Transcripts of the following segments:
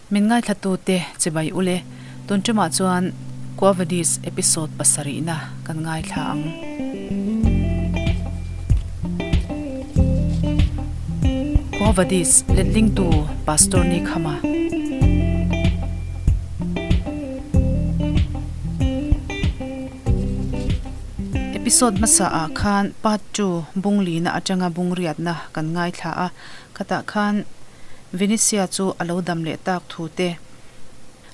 Min ngaithlatute chibai ule, tun ṭumah chuan Quo Vadis episode pasarihna kan ngaithla ang. Quo Vadis letlingtu Pastor Ni Khama. Episode hmasa ah khan part ii bunglina atanga bungriatna kan ngaithla a, khatah khan Venetia chu a lo dam leh tak thu te,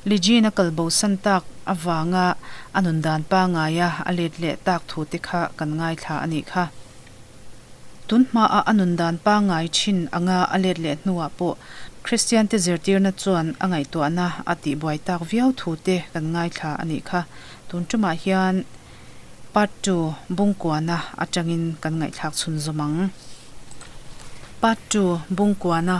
Ligina kal bosan tak avanga a nun dan pangaia a let leh tak thu te kha kan ngaithla a nih kha. Tun hmaah a nun dan pangai thin anga a let leh hnuah pawh Kristiante zirtirna chuan a ngaihtuahna a tihbuai tak viau thu te kan ngaithla a nih kha. Tun tumah hian Part ii Bungkuana atangin kan ngaihthlak chhunzawm ang. Part ii Bungkuana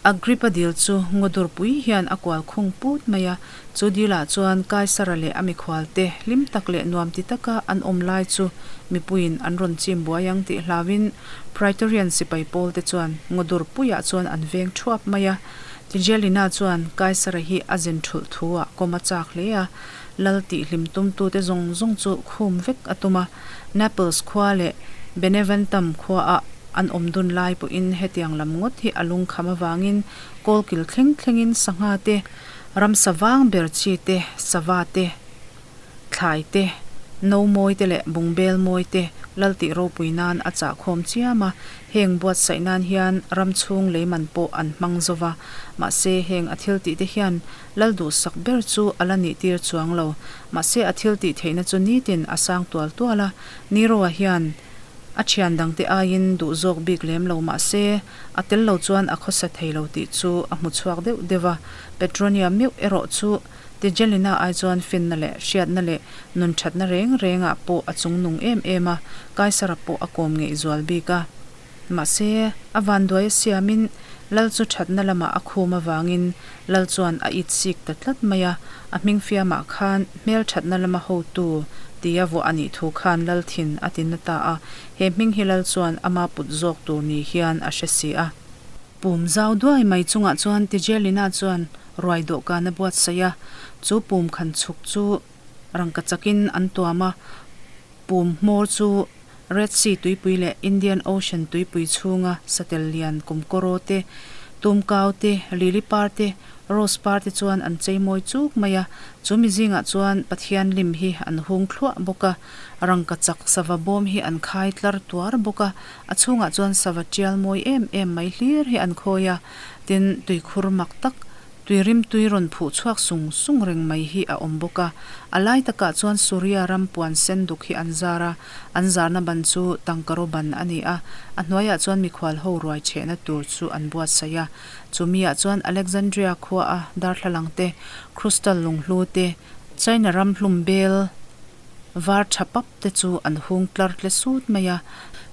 Agrippa dil chu ngaw pui hian a kual khung put mai a, chu dilah chuan Kaisara leh a mikhualte hlim tak leh nuam ti taka an awm lai chu mipuiin an rawn chim buai ang tih hlauin Praetorian sipai pawlte chuan ngaw puiah chuan an veng thuap mai a. Tigelina chuan Kaisara hi a zen thulh thu-ah kawm a chak hle a, lal tih hlim tumtute zawng zawng chu khum vek a tum a, Naples khua leh Beneventum khuaah an awm dun lai pawhin hetiang lam ngawt hi a lungkham avangin kawlkil thleng thlengin sangha te, ramsa vang ber chi te, sava te, thlai te, no mawi te leh bungbel mawi te lal tih ropui nan a chahkhawm chiam a, heng buatsaih nan hian ram chhung leiman pawh an hmang zo va, mahse heng a thil tih te hian Lal duhsak ber chu a la nih tir chuang lo. Mahse a thil tih theihna chu nitin a sang tual tual a, Nero-a hian a thian dangte aiin duh zawk bik lem lo mahse a tel lo chuan a khawsa thei lo tih chu a hmu chhuak deuh deuh a. Petronia meuh erawh chu Tigelina ai chuan finna leh hriatna leh nun thatna reng rengah pawh a chungnung em em a, Kaisara pawh a kawm ngeih zual bik a. Mahse, a vanduai a siamin Lal chu thatna lamah a khum avangin Lal chuan a it sik ta tlat mai a, a hming fiamah khan hmel thatna lama hotu tia vuah a nih thu khan Lal thin a ti na ta a, he hming hi Lal chuan ama put zawk tur ni hian a hre si a. Pum zau duai mai chungah chuan Tigelina chuan ruai dawhkan a buatsaih a, chu pum khan chhuk chu rangka chakin an tuam a, pum hmawr chu Red Sea tuipui leh Indian Ocean tuipui chhunga satel lian kumkawraw te, tumkau te, lily par te, rose par te chuan an chei mawi chuk mai a, chu mi zingah chuan Pathian lim hi an hung thluah bawk a, rangkachak sava bawm hi an khai tlar tuar bawk a, a chhungah chuan sava tial mawi em em mai hlir hi an khawi a, tin tuikhur mak tak Tui rimtui rawn phuh chhuak sung sung reng mai hi a awm bawk a, a lai takah chuan Suria ram puan sen duk hi an zar a, an zarna ban chu tangkaraw ban a ni a, a hnuaiah chuan mikhual ho ruai chhehna tur chu an buatsaih a, chu miah chuan Alexandria khua a darthlalang te, crystal lunghlu te, China ram hlum bel var tha pap te chu an hung tlar tle sut mai a,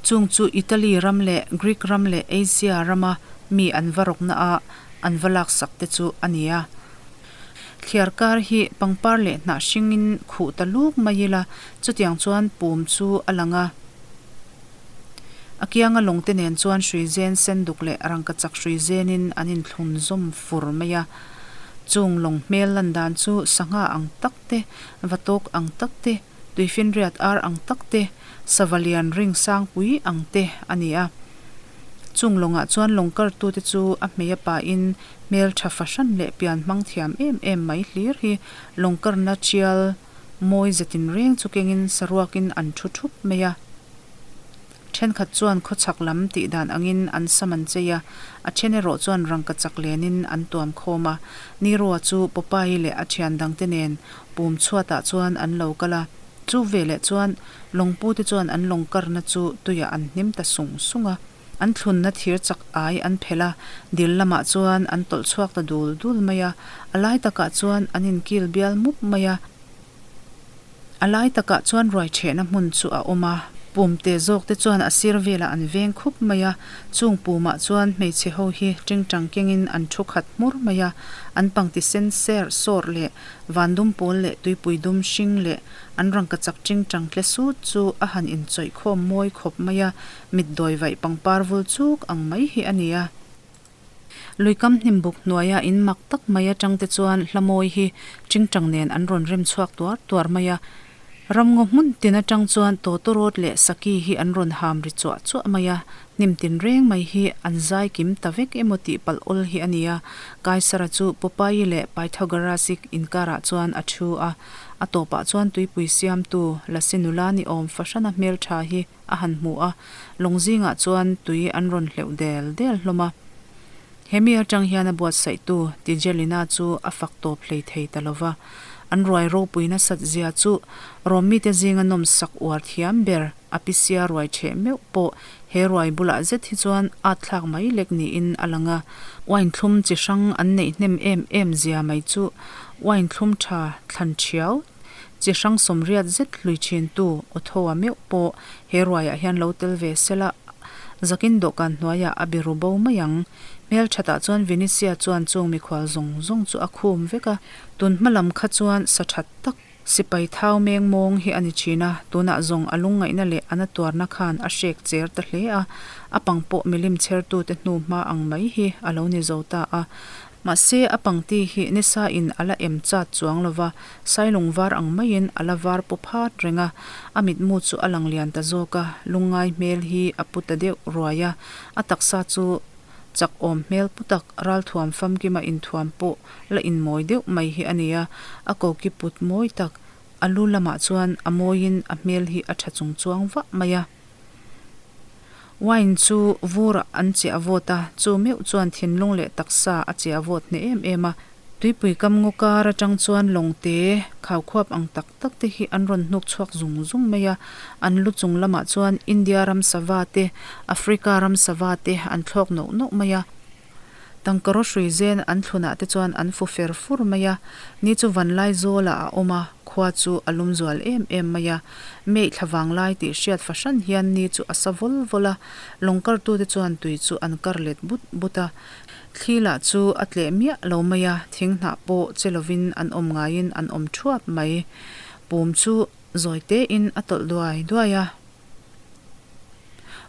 chung chu Italy ram leh Greek ram leh Asia rama mi an va rawkna a an va laksak te chu a ni a. Thliar kar hi pangpar leh hnah hringin khuh ta luk mai ila, chutiang chuan pum chu a lang a. A kianga lawng te nen chuan hrui zen sen duk leh rangkachak hrui zenin an inthlun zawm fur mai a. Chung lawng hmel lan dan chu sangha ang tak te, vatawk ang tak te, tuifinriat ar ang tak te, sava lian ring sangpui ang te a ni a. Chung lawngah chuan lawng kartute chu a hmei a pahin hmel tha fahran leh pian hmang thiam em em mai hlir hi lawng karna tial mawi zetin reng chu kengin saruakin an thu thup mai a. Thenkhat chuan khawchhak lam tih dan angin an sam an chei a, a then erawh chuan rangka chak lenin an tuam khawm a. Nero-a chu Popeye leh a thian dangte nen pum chhuatah chuan an lo kal a. Chu veleh chuan lawngpute chuan an lawng karna chu tuiah an hnim ta sung sung a. An thlunna thir chak ai an phelh a, dil lamah chuan an tawlh chhuak ta dul dul mai a. A lai takah chuan an inkil bial mup mai a. A lai takah chuan ruai chhehna hmun chu a awm a, pumte zawk te chuan a sir velah an veng khup mai a, chung pumah chuan hmeichhe ho hi tingtang kengin an thu khat hmur mai a, an pangti sen ser sawr leh van dum pawl leh tuipui dum hring leh an rangkachak tingtang tle sut chu a han inchawih khawm mawi khawp mai a, mitdawi vaih pangpar vul chuk ang mai hi a ni a. Luikam hnimbuk hnuaia in mak tak mai atang te chuan hla mawi hi tingtang nen an rawn rem chhuak tuar tuar mai a. Ramngaw hmun tin atang chuan tawtawrawt leh saki hi an rawn ham ri chuah chuah mai a, hnim tin reng mai hi an zai kim ta vek emaw tih palh awl hi a ni a. Kaisara chu Popeye leh Pythagoras-i inkarah chuan a thu a, a tawpah chuan tuipui siamtu Lasi nula ni awm fahrana hmeltha hi a han hmu a, lawng zingah chuan tui an rawn hleuh del del hlawm a. He mi atang hian a buatsaihtu Tigelina chu a fak tawp hlei thei ta lo va. An ruai ropui nasat zia chu Rom mite zinga nawmsak uar thiam ber Apisia ruai ṭheh meuh pawh he ruai bulah zet hi chuan at thlak mai lek niin a lang a. Wine thlum chi hrang an neih hnem em em zia mai chu wine thlum ṭha thlan ṭhiau chi hrang 80 zet hlui ṭhintu Otho-a meuh pawh he ruaiah hian lo tel ve sela zakin dawhkan hnuaiah a biru bo mai ang. Hmelṭhatah chuan Vinicius chuan chung mikhual zawng zawng chu a khum vek a, tun hma lam kha chuan sa ṭhat tak sipai thau meng mawng hi a ni ṭhin a, tunah zawng a lungngaihna leh a na tuarna khan a hrek cher ta hle a, a pang pawh milim chhertute hnu hma ang mai hi a lo ni zo ta a. Mahse, a pangti hi nisa in a la em chat chuang lo va, sailung var ang maiin a la var paw phat reng a, a mitmu chu a lang lian ta zawk a, lungngai hmel hi a pu ta deuh ruai a, a taksa chu chak awm hmel pu tak, ralthuam famkima inthuam pawh la inmawi deuh mai hi a ni a, a koki put mawi tak, a lu lamah chuan a mawiin a hmel hi a tha chung chuang vah mai a. Wine chu vurah an chiah vawt a, chu meuh chuan thinlung leh taksa a chiah vawt hneh em em a. Tuipui kam ngaw kar atang chuan lawng te, khaukhuap ang tak tak te hi an rawn hnuk chhuak zung zung mai a. An lu chung lamah chuan India ram sava te, Africa ram sava te an thlawk nawk nawk mai a. Tangkaraw hrui zen an thlunah te chuan an fu fer fur mai a, ni chu vanlai zawlah a awm a, khua chu a lum zual em em mai a. Meih thla vang lai tih hriat fahran hian ni chu a sa vawl vawl a, lawng kartute chuan tui chu an kar let but but a. Thli lah chu a tleh miah lo mai a, thing hnah pawh che lovin an awm ngaiin an awm thuap mai. Pum chu zawi tein a tawlh duai duai a.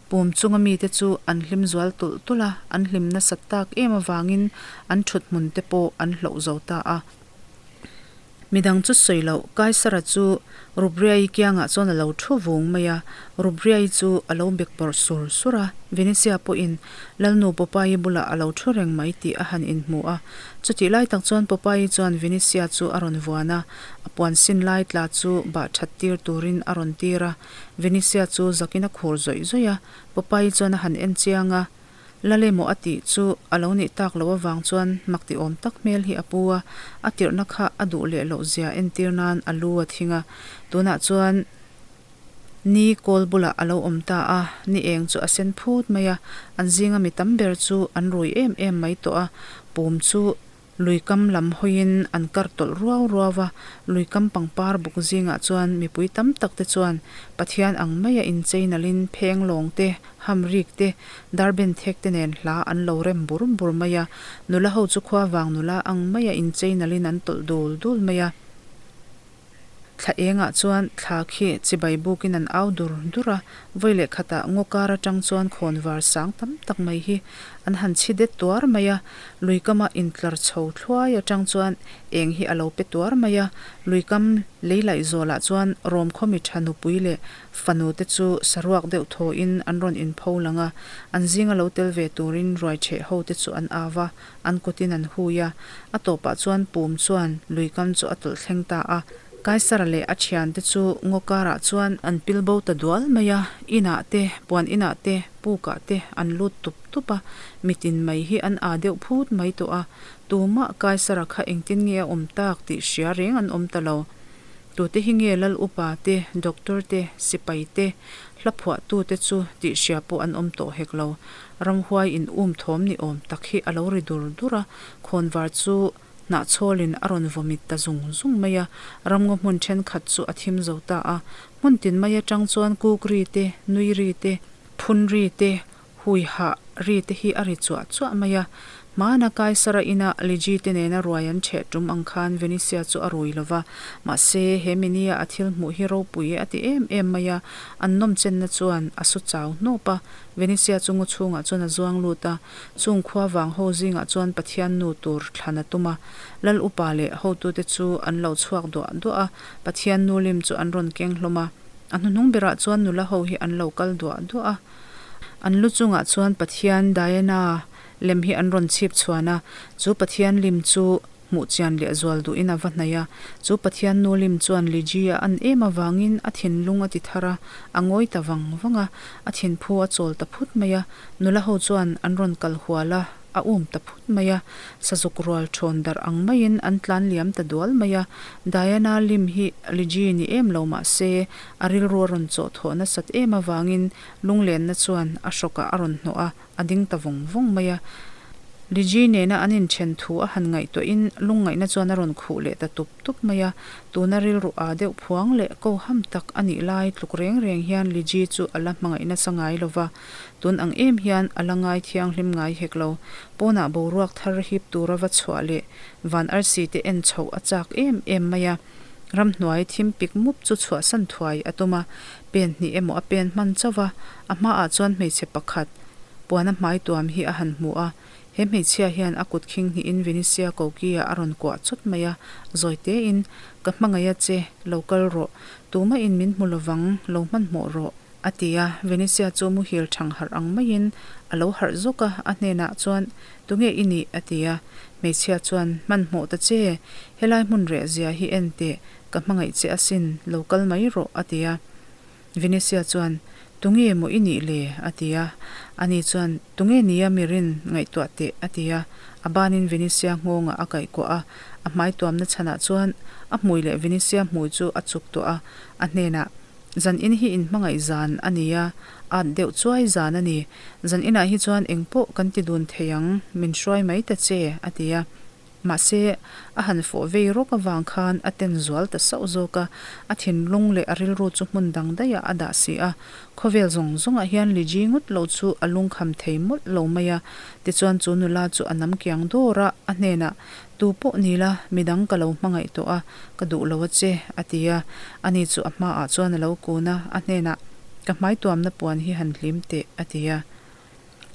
Pum chunga mite chu an hlim zual tulh tulh a, an hlim nasat tak em avangin an thut hmun te pawh an hloh zo ta a. Midang chu sawi loh, Kaisara chu Rubriai kiangah chuan a lo thu vung mai a, Rubriai chu a lo bek pawrh sur sur a, Venetia pawhin Lalnu Popeye bulah a lo thu reng mai tih a han inhmu a. Chutih lai tak chuan Popeye chuan Venetia chu a rawn vuan a, a puan sin lai tla chu bah that tir turin a rawn tir a. Venetia chu zakin a khur zawih zawih a, Popeye chuan a han en chiang a, Lal emaw a tih chu a lo nih tak loh avang chuan mak ti awm tak hmel hi a pu a, a tirhna kha a duh leh loh zia entir nan a lu a thing a, tunah chuan ni kawl bulah a lo awm ta a, ni eng chu a sen phut mai a, an zinga mi tam ber chu an rui em em mai tawh a, pum chu Luikam lam hawiin an kar tawlh ruau ruau a, luikam pangpar buk zingah chuan mipui tam tak te chuan Pathian ang maia inchei nalhin pheng lawng te, ham rik te, darben thek te nen hla an lo rem bur bur mai a, nula ho chu khua vang nula ang maia inchei nalhin an tawlh dul dul mai a. Thla engah chuan thla khi chibai bukin an au dur dur a, vawi leh khatah ngaw kar atang chuan khawn var sang tam tak mai hi an han chhi det tuar mai a, luikama intlar chho thluai atang chuan eng hi a lo pe tuar mai a, luikam lei laih zawlah chuan rawm khawmi tha nupui leh fanu te chu saruak deuh thawhin an rawn inpho lang a, an zinga lo tel ve turin ruaichheh ho te chu an au va. An kutin an hui a, a tawpah chuan pum chuan luikam chu a tawlh thleng ta a. Kaisara leh a thiante chu ngaw karah chuan an pil bo ta dual mai a, inah te, puan inah te, pukah te an lut tup tup a, mitin mai hi an aa deuh phut mai tawh a, tumah Kaisara kha engtin nge a awm tak tih hria reng an awm ta lo. Tute hi nge lal upa te, doctor te, sipai te, hla phuahtu te chu tih hria pawh an awm tawh hek lo. Ramhuai in um thawm ni awm tak hi a lo ri dur dur a, khawnvar chu hnahchhawlin a rawn vawmit ta zung zung mai a, ramngaw hmun thenkhat chu a thim zo ta a, hmun tin mai atang chuan kuk ri te, nui ri te, phun ri te, hui hah ri te hi a ri chuah chuah mai a. Hmana Kaisara ina Liji te nena ruai an chheh tum ang khan Venetia chu a rui lo va, mahse he minia a thil hmuh hi ropui a ti em em mai a, an nawmchenna chuan a su chau hnawp a. Venetia chu ngaw chhungah chuan a zuang lut a, chung khua vang ho zingah chuan Pathian nu tur thlan a tum a. Lal upa leh hotute chu an lo chhuak duah duah a, Pathian nu lim chu an rawn keng hlawm a. A hnuhnung berah chuan nula ho hi an lo kal duah duah a. An lu chungah chuan Pathian Diana lem hi an rawn chhip chhuan a, chu Pathian lim chu hmuh chian leh zual duhin a va hnaih a. Chu Pathian nu lim chuan Liji a an em avangin a thinlung a ti thar a, a ngawi ta vang vang a, a thinphu a chawl ta phut mai a. Nula ho chuan an rawn kal hual a, a um ta phut mai a, sazuk rual thawn darh ang maiin an tlan liam ta dual mai a. Diana lim hi Liji ni em lo mah se, a rilru a rawn chawh thawh nasat em avangin lunglenna chuan a hrawkah a rawn hnawh a, a ding ta vawng vawng mai a. Liji nena an inthen thu a han ngaihtuahin lungngaihna chuan a rawn khuh leh ta tup tup mai a. Tuna rilru aa deuh phuang leh ko ham tak a nih lai tluk reng reng hian Liji chu a la hmangaih nasa ngai lo va. Tun ang em hian a la ngai thianghlim ngai hek lo. Pawnah boruak thar hip tura va chhuah leh van arsi te en chhoh a chak em em mai a. Ramhnuai thim pik mup chu chhuahsan thuai a tum a, pen hnih emaw a pen hman chauh va, a hmaah chuan hmeichhe pakhat puana hmai tuam hi a han hmu a. He hmeichhia hian a kut khing hnihin Venetia koki-ah a rawn kuah chawt mai a, zawi tein, Ka hmangaih a che, lo kal rawh. Tumahin min hmu lovang, lo hmanhmawh rawh. A ti a, Venetia chu muhil thang harh ang maiin a lo harh zawk a, a hnenah chuan, Tunge i nih? a ti a. Hmeichhia chuan, Hmanhmawh ta che, helai hmun reh zia hi en teh, ka hmangaih che asin, lo kal mai rawh, a ti a. Venetia chuan, Tunge maw i nih le? a ti a. Ani chuan, Tunge nia mi rin ngaihtuah teh, a ti a. A banin Venetia nghawngah a kaihkuah a, a hmai tuamna chhanah chuan a hmui leh Venetia hmui chu a chuk tawh a, a hnenah, Zan in hi in hmangaih zan a ni a, at deuh chuai zan a ni. Zan inah hi chuan eng pawh kan ti dun thei ang, min hruai mai ta che, a ti a. Mahse, a han fawh vei rawk avang khan a ten zual ta sauh zawk a, a thinlung leh a rilru chu hmun dang daihah a dah si a. Khawvel zawng zawngah hian Liji ngawt lo chu a lungkham thei mawlh lo mai a. Tichuan chu nula chu a nam kiang dawr a, a hnenah, Tu pawh ni la, midang ka lo hmangaih tawh a, ka duh lo a che, a ti a. Ani chu a hmaah chuan a lo kun a, a hnenah, Ka hmai tuamna puan hi han hlim teh, a ti a.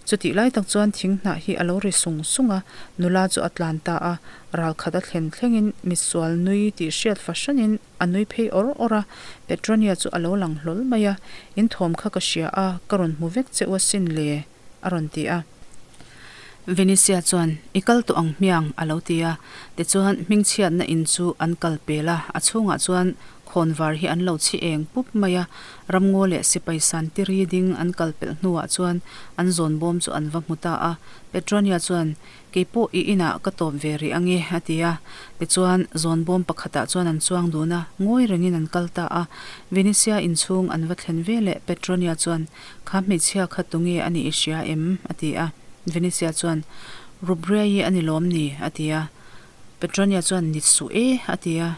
Chutih lai tak chuan thing hnah hi a lo ri sung sung a, nula chu a tlan ta a, ral khat a thlen thlengin misual nui tih hriat fahranin a nui phei awr awr a, Petronia chu a lo lang hlawl mai a, In thawm kha ka hria a, ka rawn hmu vek che u asin le. a rawn ti a. Venetia chuan, I kal tawh ang hmiang, a lo ti a. Tichuan, hmingchhiatna in chu an kal pel a, a chhungah chuan khawnvar hi an lo chhi eng pup mai a. Ramngaw leh sipai santiri ding an kal pelh hnuah chuan an zawn bawm chu an va hmu ta a. Petronia chuan, Kei pawh i inah ka tawp ve rih ange, a ti a. Tichuan, zawn bawm pakhatah chuan an chuang dun a, ngawi rengin an kal ta a. Venetia inchhung an va thlen veleh Petronia chuan, Kha hmeichhia kha tunge a nih i hria em? a ti a. Venetia chuan, Rubriaii a ni lawm ni? a ti a. Petronia chuan, Ni suh e, a ti a.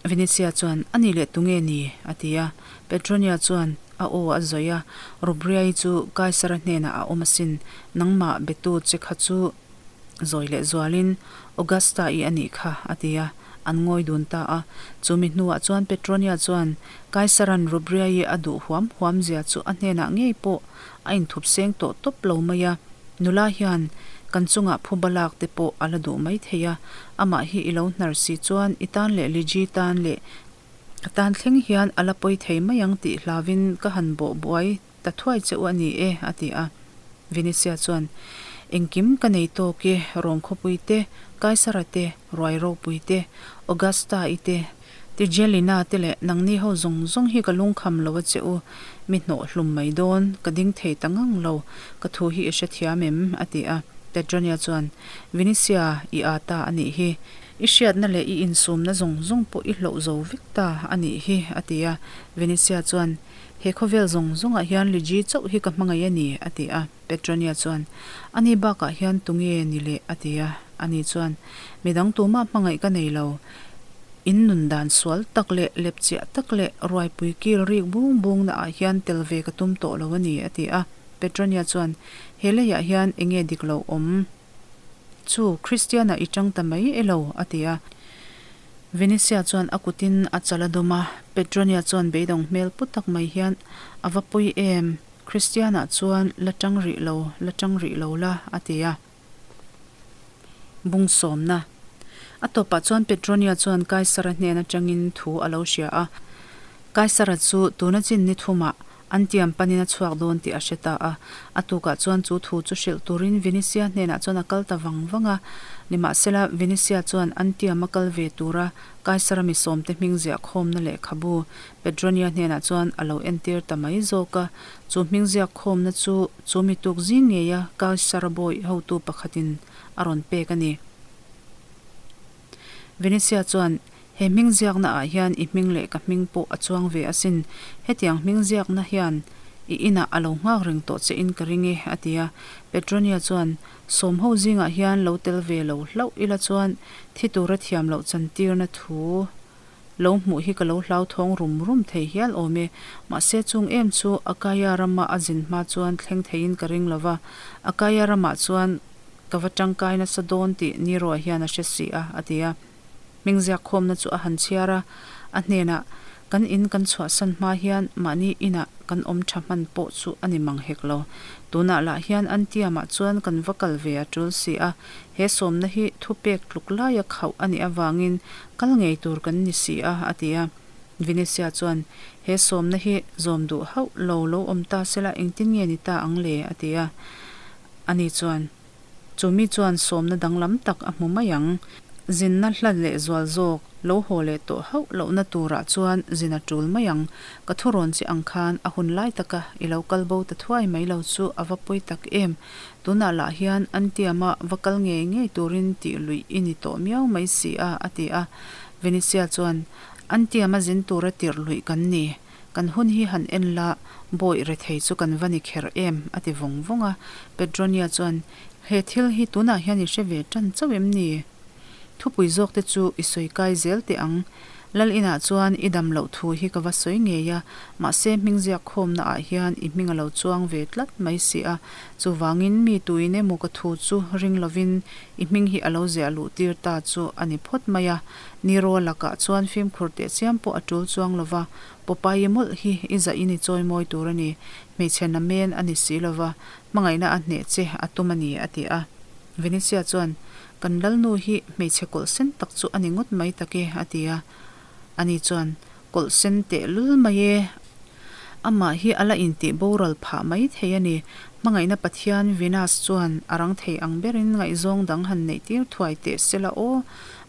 Venetia chuan, A nih leh tunge ni? a ti a. Petronia chuan a aw a zawih a, Rubriaii chu Kaisara hnenah a awm asin, nangmah betu che kha chu Zawi leh zualin, Augusta-i a nih kha, a ti a, an ngawi dun ta a. Chumi hnuah chuan Petronia chuan Kaisaran Rubria-i a duh huam huam zia chu a hnenah ngei pawh a inthup seng tawh tawp lo mai a. Nula hian kan chungah phuba lak te pawh a la duh mai thei a, amah hi i lo hnar si chuan i tan leh Liji tan leh ka tan thleng hian a la pawi thei mai ang tih hlauvin ka han bawh buai Ta thuai che u a ni e, a ti a. Venetia chuan, Engkim ka nei tawk e, Rom khawpui te, Kaisara te, Ruai ropui te, Augusta-i te, Tigelina te leh nangni ho zawng zawng hi ka lungkham lo a che u, mi hnawh hlum mai dawn, ka ding thei ta ngang lo, ka thu hi i hrethiam em? a ti a. Petronia chuan, Venetia, i aa ta a nih hi, i hriatna leh i insumna zawng zawng pawh i hloh zo vek ta a nih hi, a ti a. Venetia chuan, He khawvel zawng zawngah hian Liji chauh hi ka hmangaih a ni, a ti a. Petronia chuan, Ani bakah hian tunge ni le? a ti a. Ani chuan, Midang tumah hmangaih ka nei lo. In nun dan sual tak leh lepchiah tak leh ruaipui kil rik bung bung naah hian tel ve ka tum tawh lo a ni, a ti a. Petronia chuan, He leiah hian enge dik lo awm? Chu, Kristian-ah i tang ta mai elo? a ti a. Venetia chuan a kutin a chal a dawm a, Petronia chuan beidawng hmel pu tak mai hian, A va pawi em? Kristian-ah chuan la tang rih lo, la tang rih lo la, a ti a. Bung sawmna. A tawpah chuan Petronia chuan Kaisara hnen atangin thu a lo hria a. Kaisara chu tuna chin ni thumah an tiam panin a chhuak dawn tih a hre ta a. A tukah chuan chu thu chu hrilh turin Venetia hnenah chuan a kal ta vang vang a. Nimahsela, Venetia chuan an tiam a kal ve tura Kaisara mi sawmte hming ziah khawmna lehkhabu Petronia hnenah chuan a lo entir ta mai zawk a. Chu hming ziak khawmna chu chu mi tuk zing ngeia Kaisara bawi hotu pakhatin a rawn pek a ni. Venetia chuan, He hming ziakna ah hian i hming leh ka hming pawh a chuang ve asin. Hetiang hming ziakna hian i inah a lo nghak reng tawh che in ka ring e, a ti a. Petronia chuan, Sawm ho zingah hian lo tel ve lo hlauh ila chuan thi tura thiam loh chantirna thu Lo hmuh hi ka lo hlauthawng rum rum thei hial awm e. Mahse chung em chu Akaya rama a zin hma chuan thleng theiin ka ring lo va, Akaya ramah chuan ka va tangkai nasa dawn tih Nero hian a hre si a, a ti a. Hmingziak khawmna chu a han chhiar a, a hnenah, Kan in kan chhuahsan hma hian mahni inah kan awm tha hman pawh chu a ni mang hek lo. Tunah lah hian Antiamah chuan kan va kal ve a tul si a, He sawmna hi thupek tluk laia khauh a nih avangin kal ngei tur kan ni si a, a ti a. Venetia chuan, He sawmna hi zawm duh hauh lo lo awm ta sela engtin nge ni ta ang le? a ti a. Ani chuan, Chu mi chuan sawmna danglam tak a hmu mai ang. Zinna hla leh zual zawk lo haw leh tawh hauh lohna turah chuan zin a tul mai ang. Ka thurawn che ang khan a hun lai taka i lo kal bo ta thuai mai lo chu a va pawi tak em. Tunah lah hian an tiama va kal ngei ngei turin tih luih i ni tawh miau mai si a, a ti a. Venetia chuan, An tiama zin tura tirh luih kan ni. Kan hun hi han en la, bawih rethei chu kan va ni kher em, a ti vawng vawng a. Petronia chuan, He thil hi tunah hian i hre ve tan chauh em ni? Thupui zawk te chu i sawi kai zel teh ang. Lal inah chuan i dam loh thu hi ka va sawi ngei a, mahse hming ziak khawmna ah hian i hming a lo chuang ve tlat mai si a, chuvangin mi tuin emaw ka thu chu ring lovin i hming hi a lo ziah luh tir ta chu a ni phawt mai a. Nero lakah chuan fimkhur teh chiam pawh a tul chuang lova, Popeye mawlh hi i zah in i chawi mawi tur a ni, hmeichhe namen a ni si lova, hmangaihna a hneh che a tum a ni a ti a. Venetia chuan, Kan lalnu hi hmeichhe kawlh sen tak chu a ni ngawt mai tak e, a ti a. Ani chuan, Kawlh sen tehlul mai e. Amah hi a la intih boral phah mai thei a ni. Hmangaihna Pathian Venus chuan a rang thei ang berin ngaihzawng dang han neih tir thuai teh se la aw.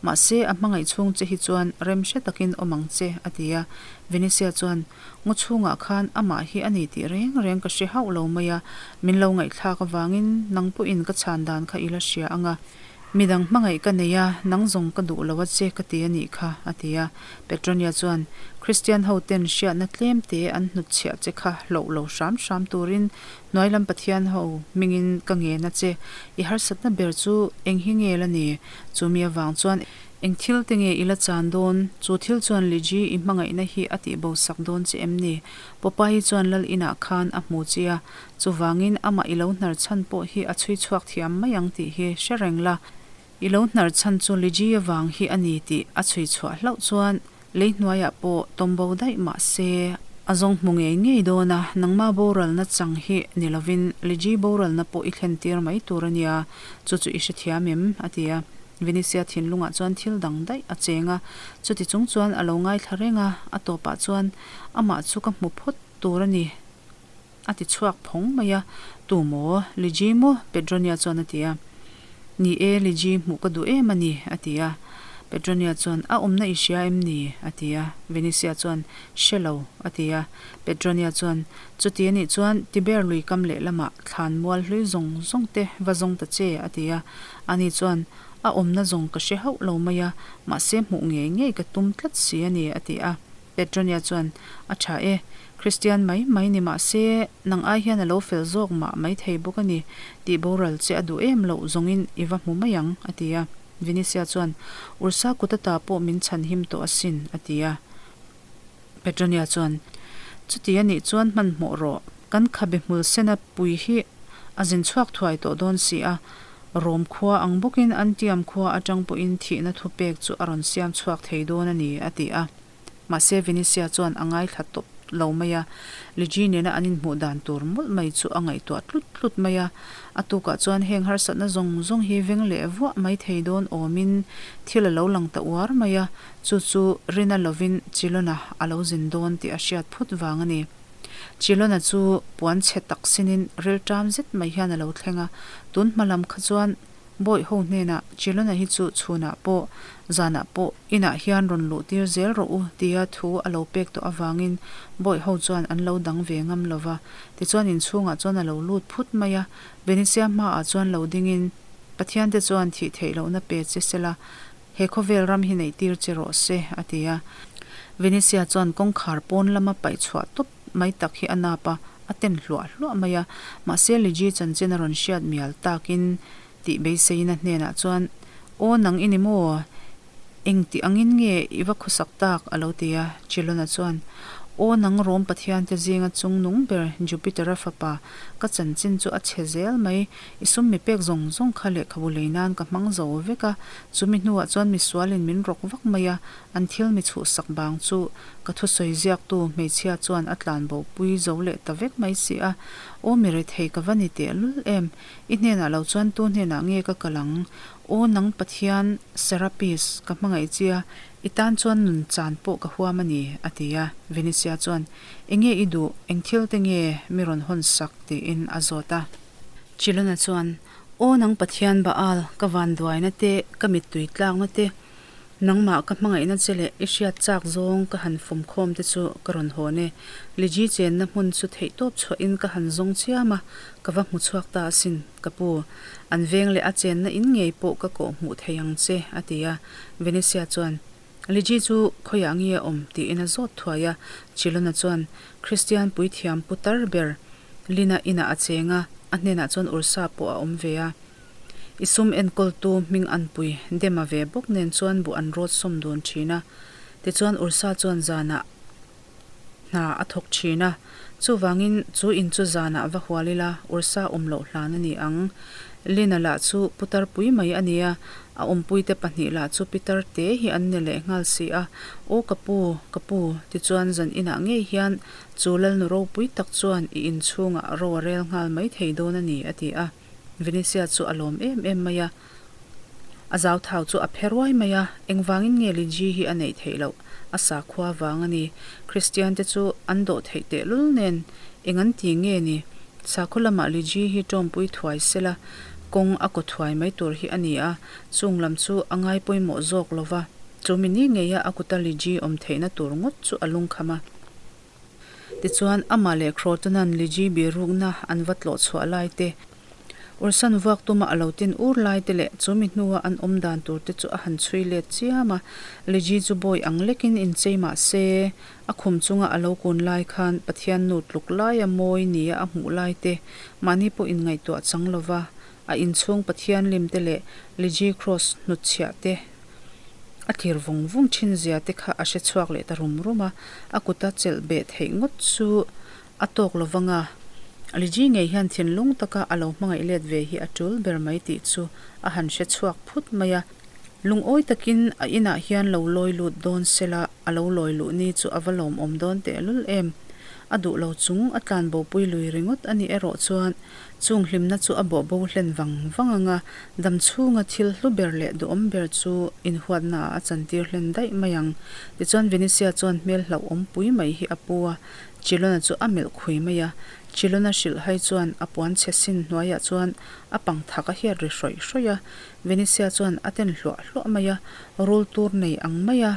Mahse, a hmangaih chhung che hi chuan rem hre takin awm ang che, a ti a. Venetia chuan, Ngaw chhungah khan amah hi a ni tih reng reng ka hre hauh lo mai a, min lo ngaihthlak avangin nang pawhin ka chhan dan kha i la hria ang a. Midang hmangaih ka nei a, nang zawng ka duh lo a che ka ti a nih kha, a ti a. Petronia chuan, Kristian ho ten hriatna tlem te an hnutchhiah che kha hloh lo hram hram turin hnuailam Pathian ho hmingin ka ngen a che. I harsatna ber chu eng hi nge la ni? Chumi avang chuan Eng thil te nge i la chan dawn? Chu thil chuan Liji i hmangaihna hi a tih bo sak dawn che em ni? Popeye chuan lal inah khan a hmu che a, chuvangin amah i lo hnar chhan pawh hi a chhui chhuak thiam mai ang tih hi hre reng la. I lo hnar chhan chu Liji avang hi a ni tih a chhui chhuah hlauh chuan lei hnuaiah pawh tawm bo daih mah se a zawng hmu ngei ngei dawn a, nangma boralna chang hi ni lovin Liji boralna pawh i thlen tir mai tur a nia, chu chu i hrethiam em? a ti a. Venetia thinlungah chuan thil dang daih a cheng a, chuti chung chuan a lo ngaithla reng a, a tawpah chuan amah chu ka hmu phawt tur a ni a ti chhuak phawng mai a, Tu maw? Liji maw? Petronia chuan a ti a. Ni e, Liji hmuh ka duh em a ni a ti a. Petronia chuan, A awmna i hria em ni? a ti a. Venetia chuan, Hre lo a ti a. Petronia chuan, Chuti a nih chuan Tiber lui kam lehlamah thlan mual hlui zawng zawng te va zawng ta che a ti a. Ani chuan, A awmna zawng ka hre hauh lo mai a, mahse hmuh ngei ngei ka tum tlat si a ni, a ti a. Petronia chuan, A tha e, Kristian mai mai ni mahse nang ai hian a lo fel zawk mah mai thei bawk a ni, tih boral che a duh em loh zawngin i va hmu mai ang, a ti a. Venetia chuan, Ursa kut ata pawh min chhan him tawh asin, a ti a. Petronia chuan, Chuti a nih chuan hmanhmawh rawh, kan khabe hmul sena pui hi a zin chhuak thuai tawh dawn si a. Rom khua ang bawkin Antium khua atang pawhin thihna thupek chu a rawn siam chhuak thei dawn a ni, a ti a. Mahse Venetia chuan a ngaithla tawp lo mai a, Liji nena an inhmuh dan tur mawlh mai chu a ngaihtuah tlut tlut mai a. A tukah chuan heng harsatna zawng zawng hi veng leh vuah mai thei dawn awmin thil a lo lang ta uar mai a, chu chu rina lovin Chilona a lo zin dawn tih a hriat phut vang a ni. Chilona chu puan chhe tak sinin rilṭam zet mai hian a lo thleng a, tun hma lam kha chuan Bawi ho hnenah Chilona hi chu chhunah pawh, zanah pawh inah hian rawn luh tir zel rawh u tia thu a lo pek tawh avangin bawi ho chuan an lo dang ve ngam lo va. Tichuan inchhungah chuan a lo lut phut mai a, Venetia hmaah chuan lo dingin, Pathian te chuan thih theih lohna pe che sela, he khawvel ram hi neih tir che rawh se, a ti a. Venetia chuan kawngkhar pawn lama paih chhuah tawp mai tak hi a nap a, a ten hluah hluah mai a. Mahse Liji chanchin a rawn hriat mial takin tih beiseiin a hnenah chuan, Aw nang i ni maw? Eng tih angin nge i va khawsak tak? a lo ti a. Chilona chuan, Aw nang Rom pathiante zinga chung nung ber Jupiter-a fapa, ka chanchin chu a chhe zel mai. I sum mi pek zawng zawng kha lehkhabu lei nan ka hmang zo vek a, chumi hnuah chuan misualin min rawk vak mai a, an thil mi chhuhsak bang chu Ka thusawi ziaktu hmeichhia chuan a tlan bo pui zo leh ta vek mai si a, Aw mi rethei ka va ni teh lul em? I hnenah lo chuan tu hnenah nge ka kal ang? Aw nang Pathian, Serapis, ka hmangaih che a, i tan chuan nun chan pawh ka huam a ni, a ti a. Venetia chuan, Enge i duh? Eng thil te nge mi rawn hawn sak? tiin a zawt a. Chilona chuan, Aw nang Pathian Baal, ka vanduaina te, ka mittui tlakna te, Nangmah ka hmangaihna che leh i hriat chak zawng ka han fawm khawm te chu ka rawn hawn e. Liji chenna hmun chu theihtawp chhuahin ka han zawng chiam a, ka va hmu chhuak ta asin, ka pu. An veng leh a chenna in ngei pawh ka kawh hmuh thei ang che, a ti a. Venetia chuan, Liji chu khawiah nge a awm? tiin a zawt thuai a. Chilona chuan, Kristian puithiam pu tar ber Lina inah a cheng a, a hnenah chuan Ursa pawh a awm ve a. I sum enkawltu hming anpui Dema ve bawk nen chuan buh an rawt sawm dun thin a. Tichuan Ursa chuan zanah hna a thawk thin a. Chuvangin chu in chu zanah va hual ila Ursa awm loh hlan a ni ang. Lina lah chu putar pui mai a ni a, a awmpuite pahnih lah chu pitar te hi an ni leh nghal si a. Aw ka pu, ka pu, tichuan zan inah ngei hian chu Lalnu ropui tak chuan i inchhungah ro a rel nghal mai thei dawn a ni, a ti a. Venetia chu a lawm em em mai a, a zauthau chu a phe ruai mai a, engvangin nge Liji hi a neih theih loh? A sakhua vang a ni. Kristian te chu an dawh theih tehlul nen eng an ti nge ni? Sakhaw lamah Liji hi tawmpui thuai sela kawng a kaw thuai mai tur hi a ni a, chung lam chu a ngai pawimawh zawk lo va, chu mi ni ngeia a kuta Liji awm theihna tur ngawt chu a lungkham a. Tichuan, amah leh Crotonan Liji birukna an va tlawh chhuah lai te, Ursan vuak tuma a lo tin ur lai te leh chu mi hnua an awm dan tur te chu a han chhui let chiam a. Liji chu bawi ang lekin inchei mah se, a khum chunga a lo kun lai khan Pathian nu tluk laia mawi nia a hmuh lai te mahni pawh inngaihtuah chang lova a inchhung Pathian lim te leh Liji Cross hnutchhiah te A thlir vung vung thin zia te kha a hre chhuak leh ta rum rum a, a kuta chelh beh theih ngawt chu a tawk lo vang a. Liji ngei hian thinlung taka a lo hmangaih let ve hi a tul ber mai tih chu a han hre chhuak phut mai a. Lungawi takin a inah hian lo lawi lut dawn sela a lo lawi luh ni chu a va lawmawm dawn tehlul em. A duh lo chung a tlanbopui lui ringawt a nih erawh chuan Chung hlimna chu a bawh bo hlen vang vang ang a, dam chhunga thil hlu ber leh duhawm ber chu inhuatnaah a chantir hlen daih mai ang. Tichuan Venetia chuan hmel hlauhawm pui mai hi a pu a, Chilona chu a melh khui mai a. Chilona hrilh hai chuan a puan chhe sin hnuaiah chuan a pang thak a hiat ri hrawih hrawih a. Venetia chuan a ten hluah hluah mai a, rul tur nei ang mai a,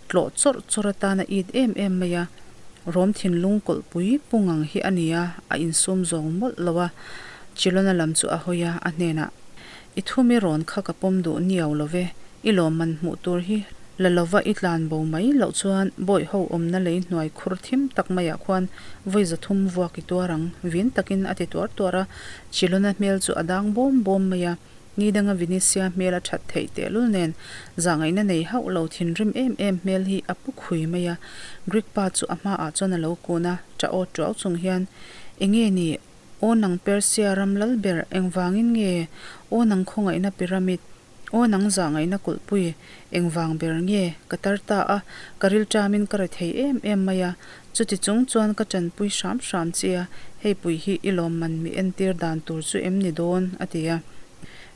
tlawh chawrh chawrh atan a it em em mai a. Rawm thinlung kawlhpui pung ang hi a ni a, a insum zawng mawlh lo a. Chilona lam chu a hawi a, a hnenah, I thu mi rawn kha ka pawm duh niau lo ve, i lawmman hmuh tur hi la lova i tlan bo mai loh chuan bawih ho awmna lei hnuai khur thim tak maiah khuan vawi zathum vuak i tuar ang, vin takin a ti tuar tuar a. Chilona hmel chu a dang bawm bawm mai a. Ni danga Venetia hmel a that theih tehlul nen, zahngaihna nei hauh lo thinrim em em hmel hi a pu khui mai a. Greek pa chu a hmaah chuan a lo kun a, ṭah aw ṭuau chung hian, Enge ni? Aw nang Persia ram lal ber, engvangin nge? Aw nang khawngaihna pyramid, aw nang zahngaihna kulhpui, engvang ber nge? Ka tar ta a, ka rilṭamin ka rethei em em mai a, chuti chung chuan ka ṭanpui hram hram che a, hei pui hi i lawmman mi entir dan tur chu em ni dawn? a ti a.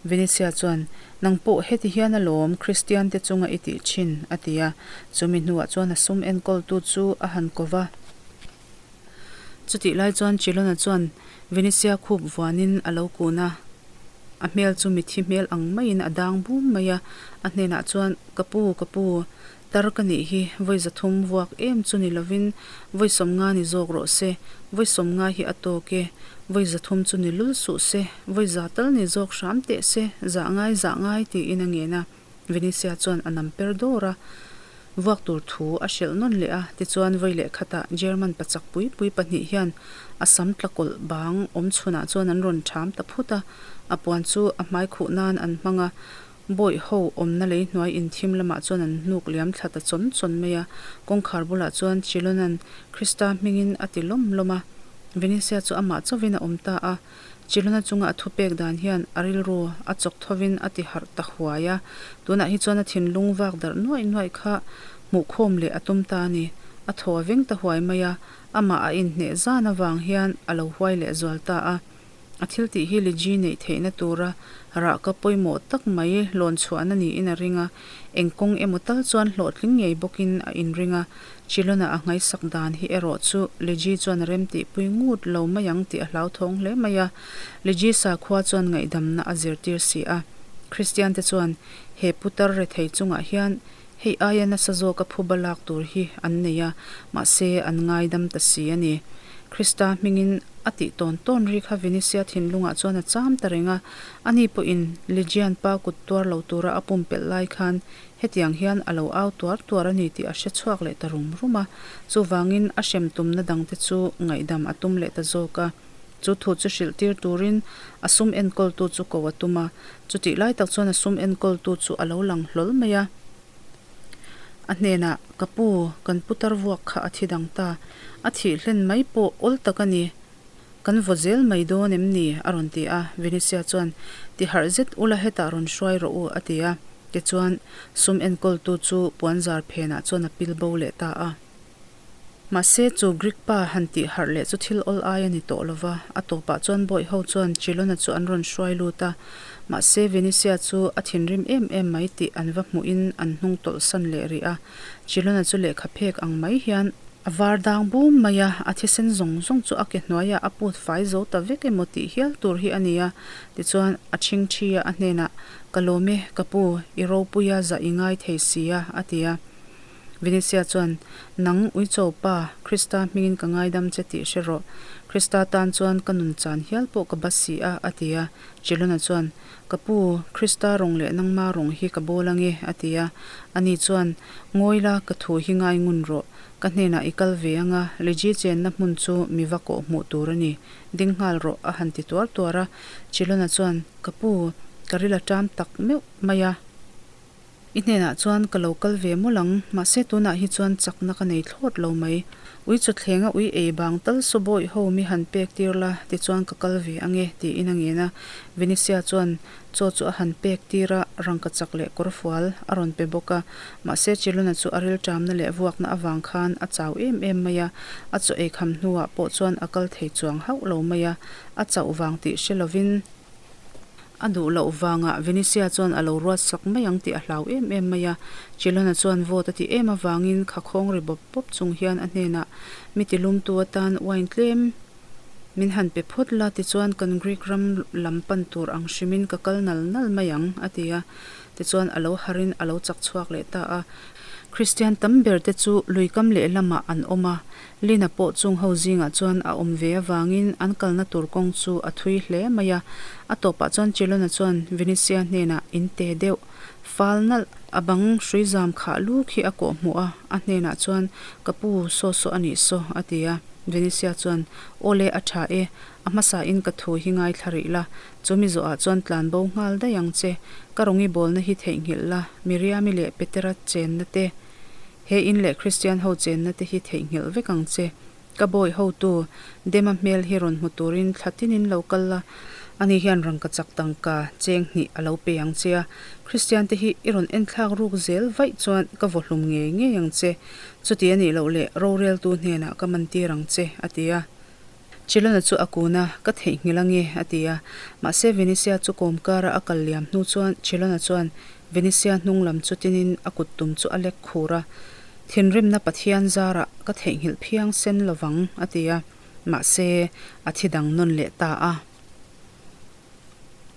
Venetia chuan, Nang pawh heti hian alawm Kristiante chunga i tih thin, a ti a. Chumi hnuah chuan a sum enkawltu chu a han ko va. Chutih lai chuan Chilona chuan Venetia khup vuanin a lo kun a, a hmel chu mithi hmel ang maiin a dang bum mai a. A hnenah chuan, Ka pu, ka pu, tar ka nih hi vawi zathum vuak em chu ni lovin vawi sawmnga ni zawk rawh se, vawi sawmnga hi a tawk e, vawi zathum chu ni lul suh se, vawi za tal ni zawk hram teh se, zah ngai zah ngai tiin a ngen a. Venetia chuan a nam per dawr a, vuak tur thu a hrilh nawn leh a, tichuan vawi leh khatah German pachak pui pui pahnih hian a sam tlakawlh bang awm chhunah chuan an rawn ṭham ta phut a, a puan chu a hmai khuh nan an hmang a, bawih ho awmna lei hnuai inthim lamah chuan an hnuk liam thla ta chawn chawn mai a, kawngkhar bulah chuan Chilona'n Krista hmingin a ti lawm lawm a, Venetia chu amah chauhin a awm ta a. Chiluna chunga a thupek dan hian a rilru a chawk thovin a ti harh ta huai a, tunah hi chuan a thinlung vak darh nuaih nuaih kha hmuhkhawm leh a tum ta a ni. A thaw a veng ta huai mai a, amah a inhneh zan avang hian a lo huai leh zual ta a. A thil tih hi Liji neih theihna tura rahka pawimawh tak mai lawn chhuahna niin a ring a, eng kawng emaw tal chuan hlawhtling ngei bawkin a inring a. Chilona a ngaihsak dan hi erawh chu Liji chuan a remtihpui ngut lo mai ang tih a hlauthawng hle mai a. Liji sakhua chuan ngaihdamna a zirtir si a. Kristiante chuan he putar rethei chungah hian hei aia nasa zawka phuba lak tur hi an nei a, mahse an ngaidam ta si a ni. Krista hmingin a tih tawn tawn ri kha Venetia thinlungah chuan a cham ta reng a, ani pawhin Lijian pa kut tuar lo tura a pumpelh lai khan Hetiang hian a lo au tuar tuar a ni tih a hre chhuak leh ta rum rum a, chuvangin a hrem tumna dangte chu ngaihdam a tum leh ta zawk a. Chu thu chu hrilh tir turin a sum enkawltu chu ko a tum a, chutih lai tak chuan a sum enkawltu chu a lo lang hlawl mai a. A hnenah, Ka pu, kan putar vuak kha a thi dang ta, a thih hlen mai pawh awl tak a ni. Kan vaw zel mai dawn em ni? a rawn ti a. Venetia chuan, Ti harh zet ula hetah rawn hruai rawh u, a ti a. Tichuan, sum enkawltu chu puanzar phenah chuan a pil bo leh ta a. Mahse, chu Greek pa han tih harh leh chu thil awl ai a ni tawh lo va. A tawpah chuan bawih ho chuan Chilona chu an rawn hruai lut a. Mahse, Venetia chu a thinrim em em mai tih an va hmuhin an hnung tawlhsan leh rih a. Chilona chu lehkha phek ang mai hian A var dang bum mai a, a thisen zawng zawng chu a ke hnuaiah a put fai zo ta vek emaw tih hial tur hi a ni a. Tichuan, a ṭhing ṭhi a, a hnenah, Ka lawm e, ka pu, i ropuia zah i ngai thei si a, a ti a. Venetia chuan, Nang, Uicho pa, Krista hmingin ka ngaidam che tih hre rawh. Krista tan chuan ka nun chan hial pawh ka ba si a, a ti a. Chilona chuan, Ka pu, Krista rawng leh nangma rawng hi ka bawl ange, a ti a. Ani chuan, Ngawi la, ka thu hi ngai ngun rawh. Ka hnenah i kal ve anga, Liji chenna hmun chu mi va kawh hmuh tur a ni. Ding nghal rawh, a han ti tuar tuar a. Chilona chuan, Ka pu, ka ril a ṭam tak meuh mai a. I hnenah chuan ka lo kal ve mawlh ang, mahse tunah hi chuan chakna ka nei thlawt lo mai. Ui chawthlenga ui ei bang tal saw bawih ho mi han pek tir la, tichuan ka kal ve ange, tiin a ngen a. Venetia chuan chaw chu a han pek tir a, rangka chak leh kawrfual a rawn pe bawk a. Mahse Chiluna chu a rilṭamna leh vuakna avang khan a chau em em mai a, a chaw ei kham hnuah pawh chuan a kal thei chuang hauh lo mai a, a chauh vang tih hre lovin, A duh loh vangah Venetia chuan a lo ruat sak mai ang tih a hlau em em mai a. Chilona chuan vawt a ti em avangin kha khawng ri bawp bawp chung hian a hnenah, Mi ti lumtu atan wine tlem min han pe phawt la, tichuan kan Greek ram lam pan tur ang hrimin ka kal nal nal mai ang, a ti a. Tichuan a lo harin a lo chak chhuak leh ta a. Kristian tam ber te chu luikam lehlamah an awm a, Lina pawh chung ho zingah chuan a awm ve avangin an kalna tur kawng chu a thui hle mai a. A tawpah chuan Chilona chuan Venetia hnenah in te deuh fal nalh a bang hrui zam khah lu khi a kawh hmuh a, a hnenah chuan, Ka pu, saw saw a nih saw, a ti a. Venetia chuan, Awle, a tha e, a hmasain ka thu hi ngaithla rih la, chumi zawhah chuan tlan bo nghal daih ang che, ka rawngi bawlna hi theihnghilh la, Miriami leh Petera chenna te, He in leh Kristian ho chenna te hi theihnghilh vek ang che. Ka bawi hotu, Dema hmel hi rawn hmu turin thla tinin lo kal la, ani hian rangkachak tangka cheng hnih a lo pe ang che a, Kristian te hi i rawn enthlak ruk zel vaih chuan ka vaw hlum ngei ngei ang che, chuti a nih loh leh roreltu hnenah ka mantir ang che, a ti a. Chilona chu a kun a, Ka theihnghilh ange, a ti a. Mahse Venetia chu kawmkara a kal liam hnu chuan Chilona chuan Venetia hnung lam chu tinin a kut tum chu a lek khur a, Thinrimna Pathian zarah ka theihnghilh phiang sen lovang, a ti a. Mahse a thi dang nawn leh ta a.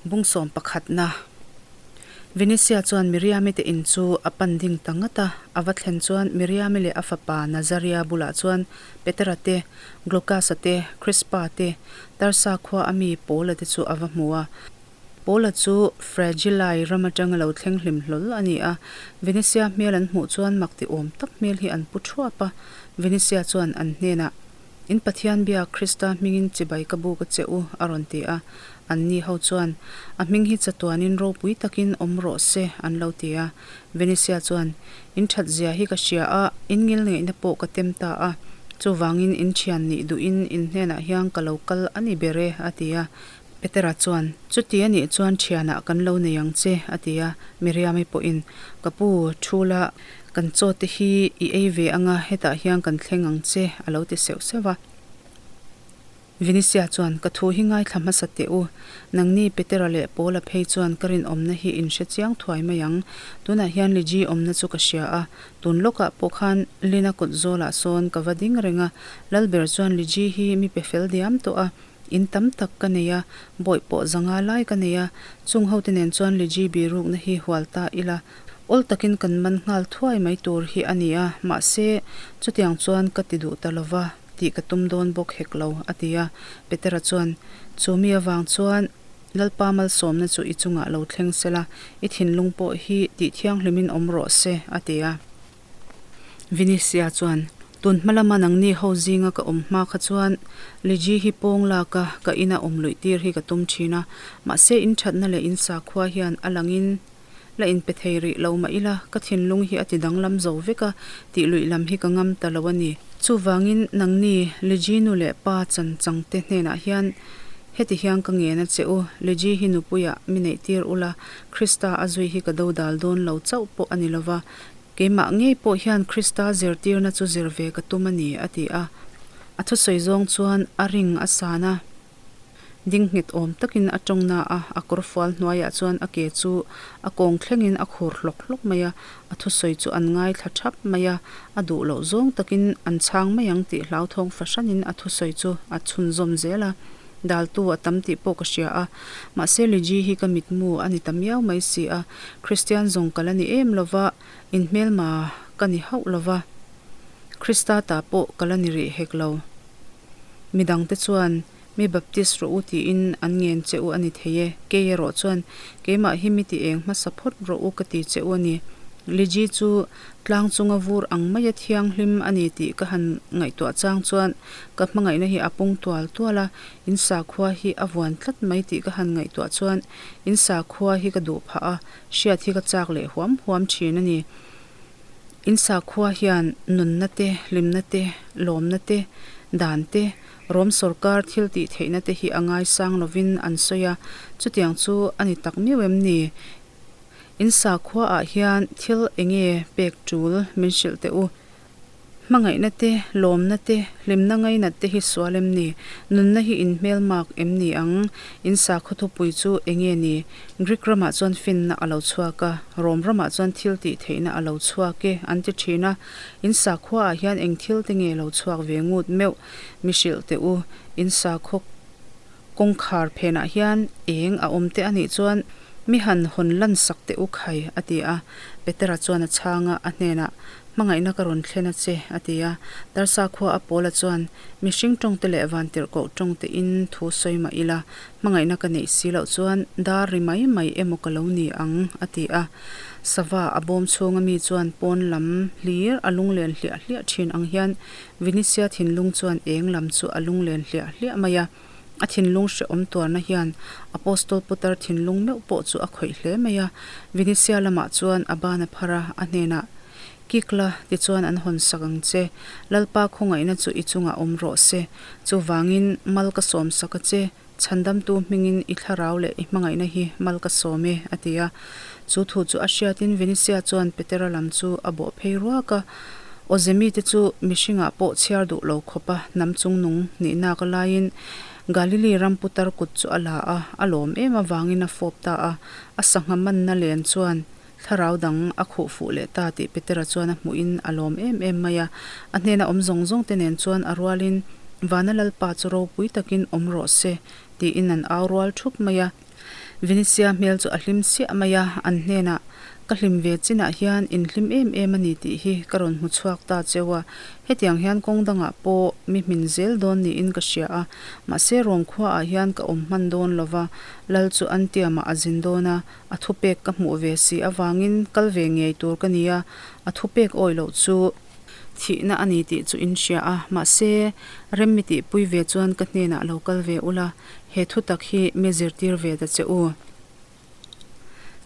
Bungsawm pakhatna. Venetia chuan Miriami te in chu a pan ding ta ngat a, a va thlen chuan Miriami leh a fapa Nazaria bulah chuan Petera te, Glocasa te, Crispa te, Tarsa khua a mi Paula te chu a va hmu a. Paula chu Fragilai ram atanga lo thleng hlim hlawl a ni a, Venetia hmel an hmuh chuan mak ti awm tak hmel hi an pu thuap a. Venetia chuan an hnenah, In Pathian biak Krista hmingin chibai ka buk a che u, a rawn ti a. Anni ho chuan, A hming hi chatuanin ropui takin awm rawh se, an lo ti a. Venetia chuan, In that zia hi ka hria a, in ngil ngeihna pawh ka tem ta a. Chuvangin in thian nih duhin in hnenah hian ka lo kal a ni ber e, a ti a. Petera chuan, Chuti a nih chuan thianah kan lo nei ang che, a ti a. Miriami pawhin, Ka pu, thu la, kan chaw te hi i ei ve anga hetah hian kan thleng ang che, a lo ti seuh seuh a. Vinisia chuan, Ka thu hi ngaithla hmasa teh u. Nangni Petera leh Paula phei chuan ka rinawmna hi in hre chiang thuai mai ang. Tunah hian Liji awmna chu ka hria a, tun lawkah pawh khan Lina kut zawlah sawn ka va ding reng a. Lalber chuan Liji hi mi pe fel diam tawh a. In tam tak ka nei a, bawih pawh zanga lai ka nei a, chung hote nen chuan Liji birukna hi hual ta ila, awl takin kan man nghal thuai mai tur hi a ni a, mahse, chutiang chuan ka ti duh ta lova tih ka tum dawn bawk hek lo, a ti a. Petera chuan, Chu mi avang chuan Lalpa malsawmna chu i chungah lo thleng sela, i thinlung pawh hi tih thianghlimin awm rawh se, a ti a. Vinisia chuan, Tun hma lama nangni ho zinga ka awm hma kha chuan Liji hi pawng lak a, ka ina awm luih tir hi ka tum thin a. Mahse in thatna leh in sakhua hian a langin la inpe thei rih lo mah ila, ka thinlung hi a ti danglam zo vek a, tih luih lam hi ka ngam ta lo a ni. Chuvangin nangni Liji nu leh pa chan changte hnenah hian heti hian ka ngen a che u, Liji hi nupuiah mi neih tir ula, Krista a zui hi ka dodal dawn lo chauh pawh a ni lova, Keimah ngei pawh hian Krista zirtirna chu zir ve ka tum a ni, a ti a. A thusawi zawng chuan a ring a san a, ding nghet awm takin a tawng na a, a kawrfual hnuaiah chuan a ke chu a kawng thlengin a khur hlawk hlawk mai a, a thusawi chu an ngaithla thap mai a, a duh loh zawng takin an chhang mai ang tih hlauthawng fahranin a thusawi chu a chhunzawm zel a. Daltu a tam tih pawh ka hria a, mahse Liji hi ka mitmu a ni ta miau mai si a, Kristian zawng ka la ni em lova, inhmelma ka ni hauh lova, Krista ta pawh ka la ni rih hek lo. Midangte chuan mi Baptist rawh u tiin an ngen che u a ni thei e, kei erawh chuan keimah hi mi ti eng hmasa phawt rawh u ka ti che u a ni. Liji chu tlang chunga vur ang maia thianghlim a ni tih ka han ngaihtuah chang chuan Ka hmangaihna hi a pung tual tual a, in sakhua hi a vuan tlat mai tih ka han ngaihtuah chuan in sakhua hi ka duh phah a, hriat hi ka chak leh huam huam thin a ni. In sakhua hian nunna te, hlimna te, lawmna te, dan te, Rom sawrkar thil tih theihna te hi a ngaisang lovin an sawi a, chutiang chu a ni tak miau em ni? In sakhua ah hian thil enge pek tul min hrilh teh u. Hmangaihna te, lawmna te, hlimna ngainat te hi sual em ni? Nunna hi inhmelmak em ni ang? In sakhaw thupui chu enge ni? Greek ramah chuan finna a lo chhuak a, Rom ramah chuan thil tih theihna a lo chhuak e, an ti thin a. In sakhuaah hian eng thil te nge lo chhuak ve ngut meuh? Mi hrilh teh u, in sakhaw Kawngkhar phenah hian eng a awm te anih chuan mi han hawn lan sak teh u khai, a ti a. Petera chuan a chhang a, a hnenah, Hmangaihna ka rawn thlen a che, a ti a. Tarsa khua a Paula chuan, Mihring tawngte leh vantirhkoh tawngtein thu sawi mah ila, hmangaihna ka neih si loh chuan dar ri mai mai emaw ka lo ni ang, a ti a. Sava a bawm chhunga mi chuan pawn lam hlir a lunglen hliah hliah thin ang hian Vinisia thinlung chuan eng lam chu a lunglen hliah hliah mai a. A thinlung hrehawm tuarna hian Apostol Putar thinlung meuh pawh chu a khawih hle mai a. Vinisia lamah chuan a ban a phar a, a hnenah, Kik la, tichuan an hawn sak ang che. Lalpa khawngaihna chu i chungah awm rawh se. Chuvangin, mal ka sawm sak a che. Chhandamtu hmingin i thlarau leh i hmangaihna hi mal ka sawm e, a ti a. Chu thu chu a hriatin Venetia chuan Petera lam chu a bawh phei ruak a. Awzemite chu mihringah pawh chhiar duh lo khawpa hnam chungnung nihnak laiin Galili ram putar kut chu a la a, a lawm em avangin a fawp ta a. A sangha manna len chuan thlarau dang a khuh fuh leh ta tih Petera chuan a hmuhin a lawm em em mai a. A hnena awm zawng zawng te nen chuan a rualin, Vana Lalpa chu ropui takin awm rawh se, tiin an au rual thup mai a. Vinisia hmel chu a hlim siah mai a, an hnenah, Ka hlim ve chinah hian in hlim em em a ni tih hi ka rawn hmu chhuak ta cheu a, hetiang hian kawng dangah pawh mi hmin zel dawn niin ka hria a, mahse Rom khuaah hian ka awm hman dawn lo va, Lal chu Antiamah a zin dawn a, a thupek ka hmuh ve si avangin kal ve ngei tur ka ni a, a thupek awih loh chu. Thihna a ni tih chu in hria a, mahse, rem mi tihpui ve chuan ka hnenah lo kal ve ula, he thutak hi mi zirtir ve ta che u.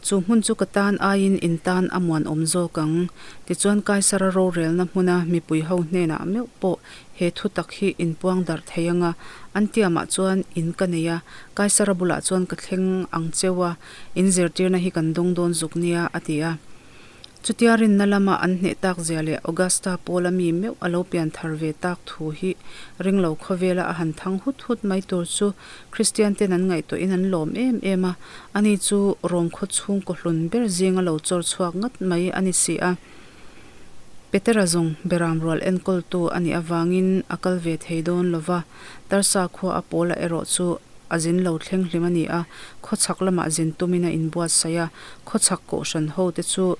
Chu hmun chu ka tan aiin in tan a muanawm zawk ang. Tichuan Kaisara rorelna hmuna mipui ho hnenah meuh pawh he thutak hi in puang darh thei anga, an tiamah chuan in ka nei a, Kaisara bulah chuan ka thleng ang cheu a, in zirtirna hi kan dawng dawn zuk nia, a ti a. Chutia rinna lama an hneh tak zia leh Augusta Paula mi meuh a lo pian thar ve tak thu hi ringlo khawvela a han thang hut hut mai tur chu Kristian ten an ngaihtuahin an lawm em em a, ani chu Rom khaw chhungkaw hlun ber zinga lo chawr chhuak ngat mai a ni si a. Petera zawng beram rual enkawltu a nih avangin a kal ve thei dawn lo va, Tarsa khua a Paula erawh chu A zin lo thleng hlim a ni a, khawchhak lamah zin tumin a inbuatsaih a, khawchhak kohhran ho te chu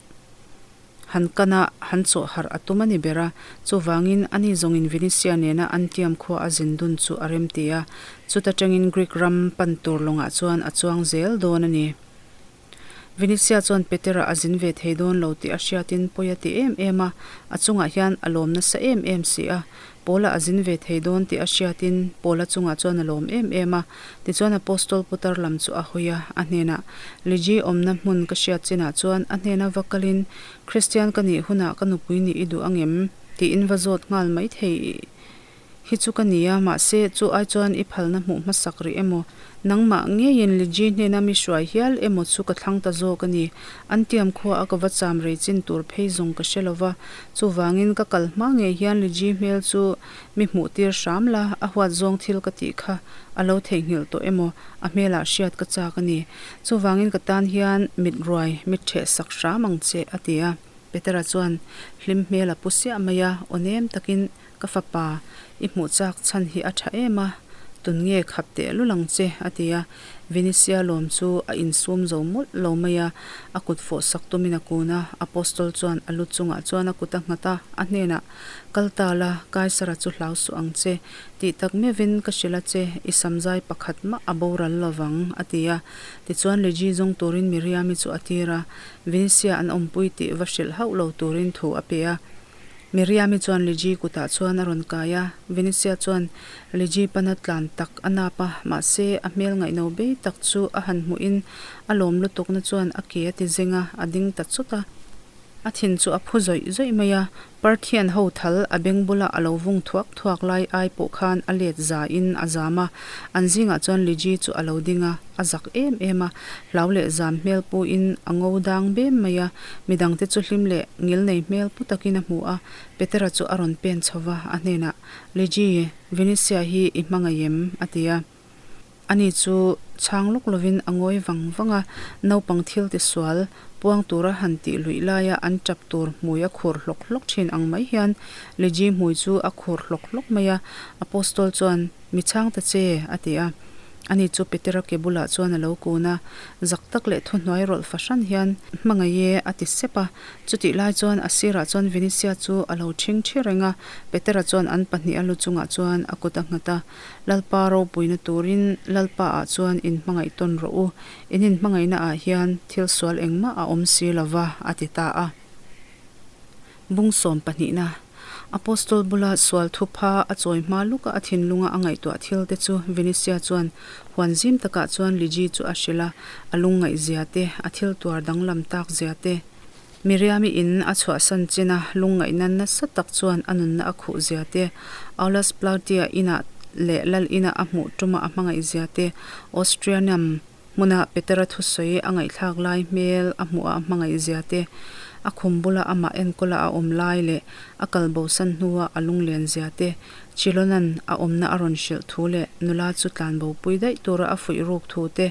han kan a, han chawh harh a tum a ni ber a, chuvangin ani zawngin Venetia nena Antium khua a zin dun chu a remti a, chuta tangin Greek ram pan tur lawngah chuan a chuang zel dawn a ni. Venetia chuan Petera a zin ve thei dawn lo tih a hriatin pawi a ti em em a, a chungah hian a lawm nasa em em si a. Paula a zin ve thei dawn tih a hriatin Paula chungah chuan a lawm em em a. Tichuan Apostol putar lam chu a hawi a, a hnenah, Liji awmna hmun ka hriat chinah chuan a hnena va kalin Kristian ka nih hunah ka nupui nih i duh angem? tiin va zawt nghal mai thei. Hi chu ka nia, mahse chu ai chuan i phalna hmuh hmasak rih emaw, nangmah ngeiin Liji hnena mi hruai hial emaw chu ka thlang ta zawk a ni. An tiam khua a ka va cham rei chin tur phei zawng ka hre lova, chuvangin ka kal hma ngei hian Liji hmel chu mi hmuh tir hram la, a huat zawng thil ka tih kha a lo theihnghilh tawh emaw a hmelah hriat ka chak a ni. Chuvangin ka tan hian mit ruai mit ṭheh sak hram ang che, a ti a. Petera chuan hlim hmel a pu siah mai a, aw nem takin Ka fapa, i hmuh chak chhan hi a tha em a, tun nge khap teh lul ang che, a ti a. Vinisia lawm chu a insum zo mawlh lo mai a, a kut fawh sak tumin a kun a. Apostol chuan a lu chungah chuan a kut a nghat a, a hnenah, Kal ta la, Kaisara chu hlau suh ang che, tih tak meuhin ka hrilh a che, i samzai pakhat mah a boral lo vang, a ti a. Tichuan Liji zawng turin Miriami chu a tir a, Vinisia an awmpui tih va hrilh hauh lo turin thu a pe a. Miriami chuan Liji kutah chuan a rawn kai a, Venetia chuan Liji pana tlan tak a nap a, mahse a hmel ngaihno bei tak chu a han hmuhin a lawm lutukna chuan a ke a ti zeng a, a ding ta chawt a. A thin chu a phu zawih zawih mai a, Parthian ho thal a beng bula a lo vung thuak thuak lai ai pawh khan a let zain a zam a, an zingah chuan Liji chu a lo ding a, a zak em em a, hlau leh zam hmel puin a ngo dang bem mai a, midangte chu hlim leh ngilnei hmel pu takin a hmu a, Petera chu a rawn pen chho va, a hnenah, Liji, Venetia hi i hmangaih em? a ti a. Ani chu chhang lawk lovin a ngawi vang vang a, naupang thil tisual puang tura han tih luih laia an tap tur hmui a khur hlawk hlawk thin ang mai hian Liji hmui chu a khur hlawk hlawk mai a, Apostol chuan, Mi chhang ta che, a ti a. Ani chu Petera ke bulah chuan a lo kun a, zak tak leh thuhnuai rawlh fahran hian, Hmangaih e, a ti sep a. Chutih lai chuan a sirah chuan Vinisia chu a lo ṭhing ṭhi reng a, Petera chuan an pahnih a lu chungah chuan a kut a nghat a, Lalpa ropuina turin Lalpa ah chuan in hmangaih tawn rawh u, in inhmangaihna ah hian thil sual engmah a awm si lo va, a ti ta a. Bung sawm pahnihna, Apostol bula sual thupha a chawi hma luka a thinlunga a ngaihtuah thil te chu Venetia chuan huan zim takah chuan Liji chu a hrilh a, a lungngaih zia te, a thil tuar danglam tak zia te. Miriami in a chhuahsan chin a, lungngaihna nasa tak chuan a nunna a khuh zia te, Aulus Plautia inah leh Lal inah a hmuh tuma a hmangaih zia te, Austrianum hmuna Petera thusawi a ngaihthlak lai hmel a hmuh a a hmangaih zia te, a khum bula amah enkawla a awm lai leh a kal bosan hnua a lunglen zia te, Chilonan a awmna a rawn hrilh thu leh nula chu tlanbopui daih tura a fuih ruk thu te,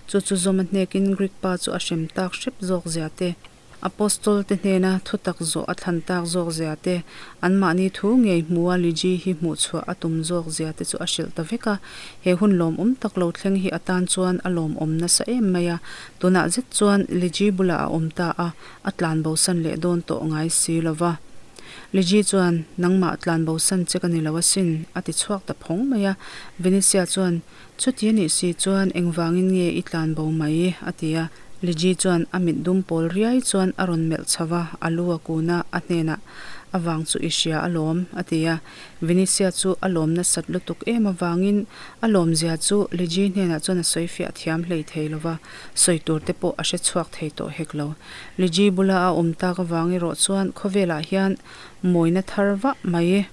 chu chu zawm a hnekin Greek pa chu a hrem tak hrep zawk zia te, Apostol te hnena thutak zawh a thlan tak zawk zia te, anmahni thu ngei hmua Liji hi hmuhchhuah a tum zawk zia te chu a hrilh ta vek a. He hun lawmawm tak lo thleng hi atan chuan a lawmawm nasa em mai a, tunah zet chuan Liji bulah a awm ta a, a tlanbosan leh dawn tawh ngai si lo va. Liji chuan, Nangmah tlanbosan che ka ni lo asin, a ti chhuak ta phawng mai a. Venetia chuan, Chuti a nih si chuan engvangin nge i tlanbo mai? a ti a. Liji chuan a mit dum pawl riai chuan a rawn melh chho va, a lu a kun a, a hnenah, A vang chu i hria alawm, a ti a. Venetia chu a lawm nasat lutuk em avangin a lawmzia chu Liji hnenah chuan a sawi fiah thiam hlei thei lo va, sawi tur te pawh a hre chhuak thei tawh hek lo. Liji bula a awm tak avang erawh chuan khawvelah hian mawina thar vah mai,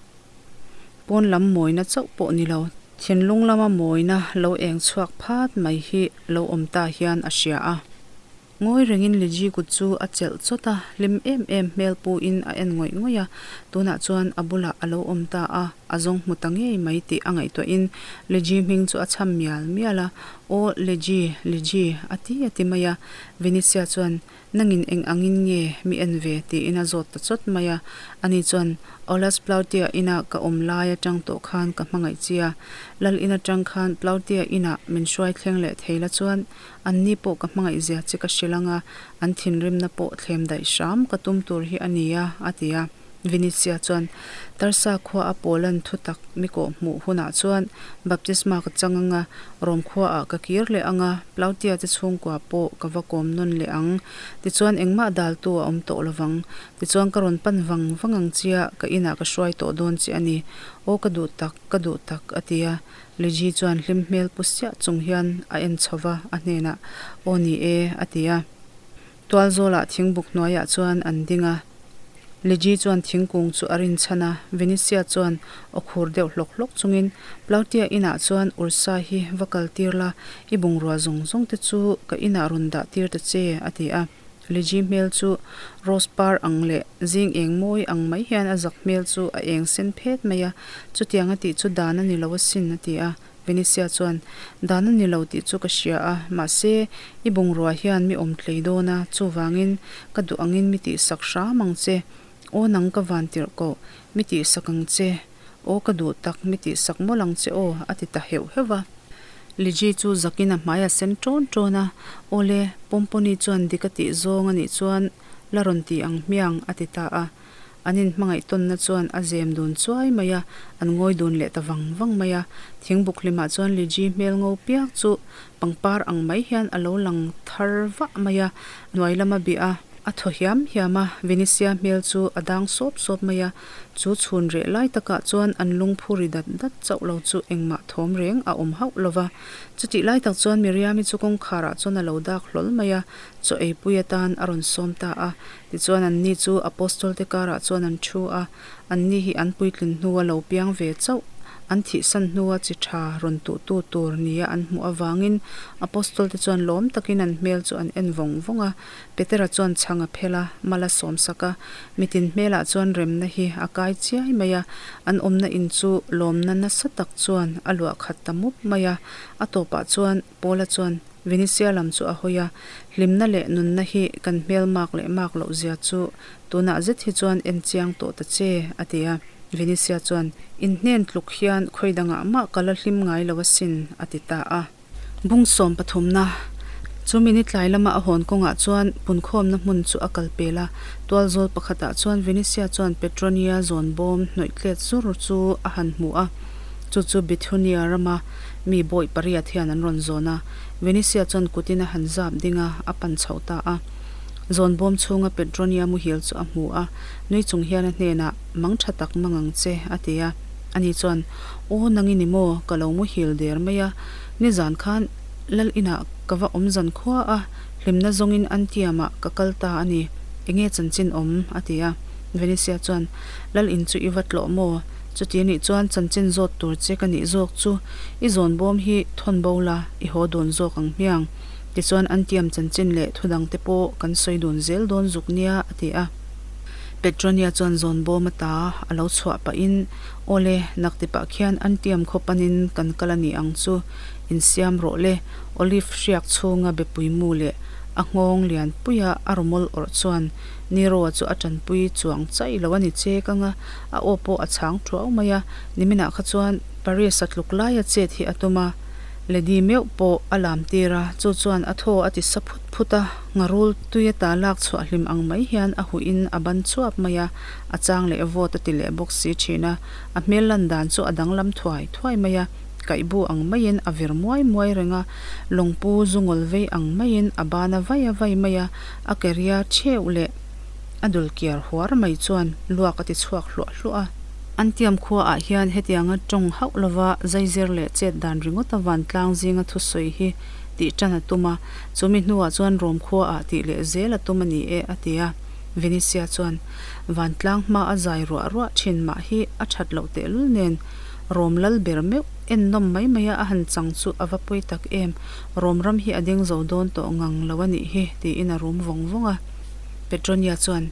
pawn lam mawina chauh pawh ni lo, thinlung lama mawina lo eng chhuak phat mai hi lo awm ta hian a hria a. Ngawi rengin Liji kut chu a chelh chawt a, hlim em em hmel puin a en ngawih ngawih a, tunah chuan a bulah a lo awm ta a, a zawng hmu ta ngei mai tih a ngaihtuahin Liji hming chu a chham mial mial a, Aw Liji, Liji, a ti a ti mai a, Venetia chuan Nangin eng angin nge mi en ve? tiin a zawt ta chawt mai a. Ani chuan, Aulas Plautia ina ka awm lai atang tawh khan ka hmangaih chi a. Lal in atang khan Plautia inah min hruai thleng leh thei la chuan anni pawh ka hmangaih zia che ka hrilh ang a, an thinrimna pawh thlem daih hram ka tum tur hi a nia, a ti a. Venetia chuan Tarsa khua a Poland thutak mi kawh hmuh hunah chuan baptisma ka chang ang a, Rom khuaah ka kir leh ang a, Plautia te chhungkua pawh ka va kawm nawn leh ang. Tichuan engmah daltu a awm tawh lovang. Tichuan ka rawn pan vang vang ang chia, ka inah ka hruai tawh dawn che a ni. Aw ka duh tak, ka duh tak, a ti a. Liji chuan hlim hmel pu siah chung hian a en chho va, a hnenah, Aw ni e, a ti a. Tualzawlah thingbuk hnuaiah chuan an ding a, Liji chuan thingkung chu a rinchhan a, Venetia chuan aw khur deuh hlawk hlawk chungin Plautia inah chuan Ursa hi va kal tir la, i bungrua zawng zawng te chu ka inah rawn dah tir ta che, a ti a. Liji hmel chu rose par ang leh zing eng mawi ang mai hian a zak hmel chu a eng sen phet mai a, chutiang a tih chu dan a ni lo asin, a ti a. Venetia chuan, Dan a ni lo tih chu ka hria a, mahse, i bungrua hian mi awm tlei dawn a, chuvangin ka duh angin mi tihsak hram ang che. Aw nang ka van tirh koh, mi tihsak ang che. Aw ka duh tak, mi tihsak mawlh ang che aw, a ti ta heuh heuh a. Liji chu zakin a hmai a sen ṭawn ṭawn a, Awle, Pomponi chuan dik a tih zawng a nih chuan la rawn ti ang hmiang, a ti ta a. An inhmangaih tawnna chuan a zem dun chuai mai a, an ngawi dun leh ta vang vang mai a. Thingbuk hlimah chuan Liji hmel ngo piak chu pangpar ang mai hian a lo lang thar vah mai a, hnuai lama bih a, a thaw hiam hiam a, Venetia hmel chu a dang sawp sawp mai a. Chu chhun reh lai takah chuan an lungphu ri dat dat chauh lo chu engmah thawm reng a awm hauh lo va. Chutih lai tak chuan Miriami chu kawngkharah chuan a lo dak hlawl mai a, chaw eipui atan a rawn sawm ta a. Tichuan anni chu Apostol-te karah chuan an thu a, anni hi an puitlin hnua lo piang ve chauh, an thihsan hnua chi tha rawn tuhtu tur nia an hmuh avangin Apostol-te chuan lawm takin an hmel chu an en vawng vawng a. Petera chuan chhang a phel a, mal a sawm sak a, mitin hmelah chuan remna hi a kai chiai mai a, an awmna in chu lawmna nasa tak chuan a luah khat ta mup mai a. A tawpah chuan Paula chuan Venetia lam chu a hawi a, hlimna leh nunna hi kan hmel mak leh mak loh zia chu tunah zet hi chuan en chiang tawh ta che, a ti a. Venetia chuan, In hnen tluk hian khawi dangah mah ka la hlim ngai lo asin, a ti ta a. Bung sawm pathumna Chu minute tlai lama a hawn kawngah chuan punkhawmna hmun chu a kal pel a, tualzawl pakhatah chuan Venetia chuan Petronia zawn bawm hnawih tlet zur chu a han hmu a, chu chu Bithunia rama Mi bawi pariat hian an rawn zawn a, Venetia chuan kutin a han zap ding a, a pan chho ta a. Zawn bawm chhunga Petronia muhil chu a hmu a, nui chung hian a hnenah, Mang tha tak mang ang che, a ti a. Ani chuan, Aw, nang i ni maw? Ka lo muhil der mai a. Nizan khan Lal inah ka va awm zan khua a, hlimna zawngin Antiamah ka kal ta a ni. Enge chanchin awm? a ti a. Venetia chuan, Lal in chu i va tlawh maw? Chuti anih chuan chanchin zawt tur che ka nih zawk chu i zawn bawm hi thawn bo la, i haw dawn zawk ang hmiang. Tichuan Antiam chanchin leh thu dangte pawh kan sawi dun zel dawn zuk nia, a ti a. Petronia chuan zawn bawm ata a lo chhuah pahin, Awle, nak tipah khian Antiam khaw panin kan kal a ni ang chu, insiam rawh le, Olive hriak chhunga bepui mu leh a nghawng lian puia a rawmawl awrh chuan Nero-a chu a tanpui chuang chaih lo a ni che kang a, a aw pawh a chhang thuau mai a, niminah kha chuan Paris-a tluk laia chet hi a tum a, Lady meuh pawh a lam tir a, chu chuan a thaw a ti sa phut phut a, ngharul tui ata lak chhuah hlim ang mai hian a huhin a ban chuap mai a, a chang leh vawt a ti leh bawk si thin a, a hmel lan dan chu a danglam thuai thuai mai a, kaihbu ang maiin a vir muai muai reng a, lawngpu zungawl vei ang maiin a ban a vai a vai mai a, a keria theuh leh a dul kiar huar mai chuan luak a ti chhuak hluah hluah a. Antiam khuaah hian hetianga tawng hauh lova zaizir leh chet dan ringawta vantlang zinga thusawi hi tih tan a tum a, chumi hnuah chuan Rom khuaah tih leh zel a tum a ni e, a ti a. Venetia chuan vantlang hma a zai ruah ruah thin mah hi a that loh tehlul nen Rom lal ber meuh ennawm mai maia a han chang chu a va pawi tak em, Rom ram hi a ding zo dawn tawh ngang lo a nih hi, tiin a rum vawng vawng a. Petronia chuan.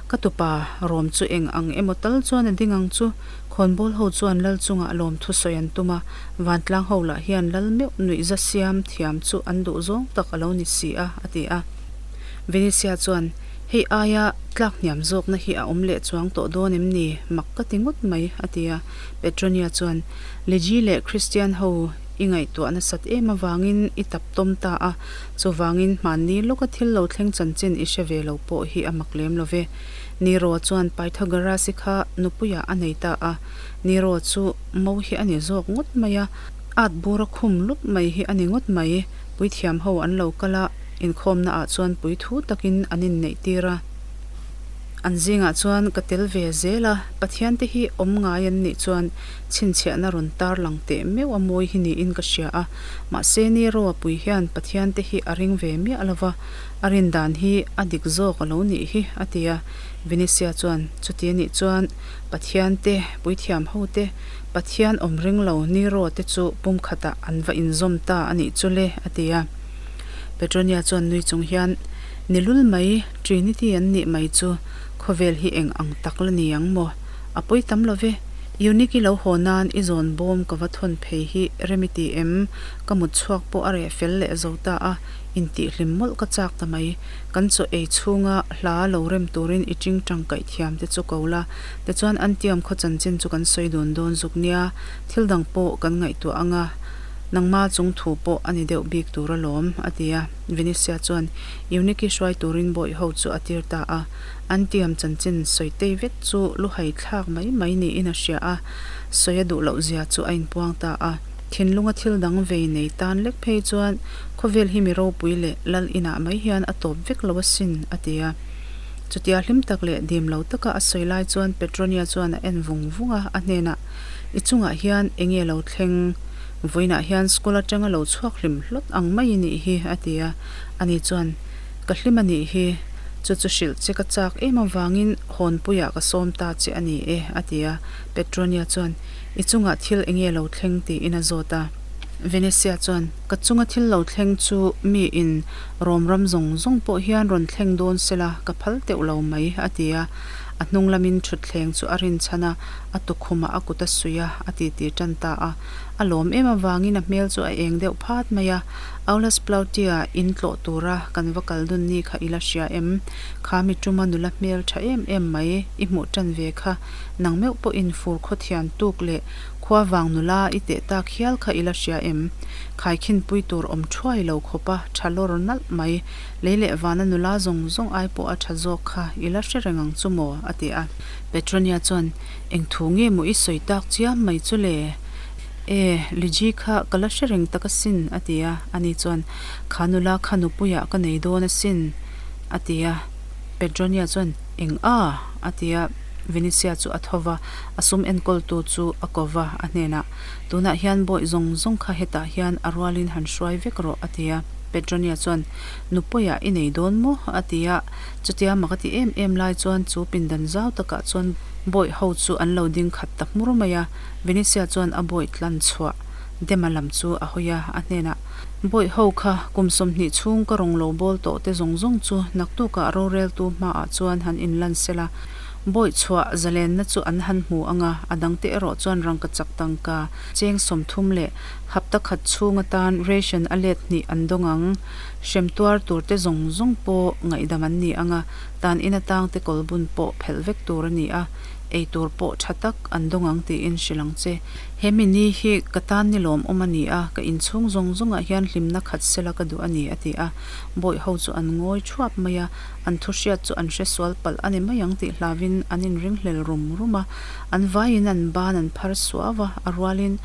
Ka tupa rawm chu eng ang emaw tal chuan a ding ang chu. Khawnbawl ho chuan lal chungah lawmthu sawi an tum a, vantlang ho lah hian lal meuh nuihza siam thiam chu an duh zawng tak a lo ni si a, a ti a. Venetia chuan, Hei aia tlak hniam zawkna hi a awm leh chuang tawh dawn em ni? Mak ka ti ngawt mai, a ti a. Petronia chuan, Legi leh Kristian ho i ngaihtuah nasat em avangin i tap tawm ta a, Chuvangin hmanni lawka thil lo thleng chanchin i hre ve lo pawh hi a mak lem lo ve. Nero chuan Pythagoras-i kha nupuiah a nei ta a, Nero chu mo hi a ni zawk ngawt mai a, at bura khum lup mai hi a ni ngawt mai. Puithiam ho an lo kal a, inkhawmna ah chuan puithu takin an inneih tir a. An zingah chuan ka tel ve zel a, Pathian te hi awm ngai an nih chuan chhinchhiahna rawn tar lang teh meuh a mawi hi niin ka hria a, mahse Nero a pui hian Pathian te hi a ring ve miah lo va, a rin dan hi a dik zawk a lo nih hi, a ti a. Venetia chuan, Chuti a nih chuan Pathian te, puithiam ho te, Pathian awm ring lo Nero te chu pumkhatah an va inzawm ta a nih chu le, a ti a. Petronia chuan nui chung hian, Ni lul mai, Trinity an nih mai chu khawvel hi eng ang tak la ni ang maw? A pawi tam lo ve. Eunice lo haw nan i zawn bawm ka va thawn phei hi rem i ti em? Ka mut chhuak pawh a reh fel leh zo ta a, intihhlim mawlh ka chak ta mai. Kan chaw ei chhunga hla lo rem turin i ting tangkaih thiam te chu ko la, tichuan Antium khaw chanchin chu kan sawi dun dawn zuk nia, thil dang pawh kan ngaihtuah anga nangma chung thu pawh a ni deuh bik tur alawm, a ti a. Venetia chuan Eunike hruai turin bawih ho chu a tir ta a, an tiam chanchin sawi tei vek chu luhai thlak mai mai niin a hria a, sawi a duh loh zia chu a inpuang ta a. Thinlunga thil dang vei nei tan lek phei chuan khawvel hi mi ropui leh lal inah mai hian a tawp vek lo asin, a ti a. Chutia hlim tak leh dim lo taka a sawi lai chuan Petronia chuan a en vung vung a, a hnenah, I chungah hian enge lo thleng? Vawiinah hian school atanga lo chhuak hlim hlawt ang mai i nih hi, a ti a. Ani chuan, Ka hlim a nih hi, chu chu hrilh che ka chak em avangin hawnpuiah ka sawm ta che a ni e, a ti a. Petronia chuan, I chungah thil enge lo thleng? tiin a zawt a. Venetia chuan, Ka chunga thil lo thleng chu miin Rom ram zawng zawng pawh hian rawn thleng dawn sela ka phal teuh lo mai, a ti a. A hnung lamin thutthleng chu a rinchhan a, a tukhumah a kut a suih a, a titi tan ta a. A lawm em avangin a hmel chu a eng deuh phat mai a. Aulus Plautia in tlawh tura kan va kal dun ni kha i la hria em? Kha mi tuma nula hmel tha em em mai i hmuh tan ve kha nang meuh pawhin fur khawthian tuk leh khua vang nula i teh tak hial kha i la hria em? Khaikhinpui tur awm thuai lo khawpa tha lawr nalh mai, lei leh vana nula zawng zawng ai pawh a tha zawk kha i la hre reng ang chu maw? a ti a. Petronia chuan, Eng thu nge maw i sawi tak chiam mai chu le? E, Liji kha ka la hre reng tak asin, a ti a. Ani chuan, Kha nula kha nupuiah ka nei dawn asin, a ti a. Petronia chuan, Eng a? a ti a. Venetia chu a tho va, a sum enkawltu chu a ko va, a hnenah, Tunah hian bawih zawng zawng kha hetah hian a rualin han hruai vek rawh, a ti a. Petronia chuan, Nupuiah i nei dawn maw? a ti a. Chutia mak a ti em em lai chuan chu pindan zau takah chuan bawih ho chu an lo ding khat ta hmur mai a. Venetia chuan a bawih tlan chhuah Dema lam chu a hawi a, a hnenah, Bawih ho kha kum 20 chhung ka rawn lo bawl tawh te zawng zawng chu naktukah roreltu hmaah chuan han inlan sela, bawih chhuah zalenna chu an han hmu ang a, a dangte erawh chuan rangkachak tangka cheng 30 leh hapta khat chhung atan ration a let hnih an dawng ang. Hrem tuar tur te zawng zawng pawh ngaihdam an ni ang a, tan in atang te kawlbun pawh phelh vek tur a ni a, ei tur pawh tha tak an dawng ang tiin hrilh ang che. He mi ni hi ka tan ni lawmawm a ni a, ka inchhung zawng zawngah hian hlimna khat sela ka duh a ni, a ti a. Bawih ho chu an ngawi thuap mai a, an thu hriat chu an hre sual palh a ni mai ang tih hlauhin an inringhlel rum rum a. An vaiin an ban an phar suau a, a rualin,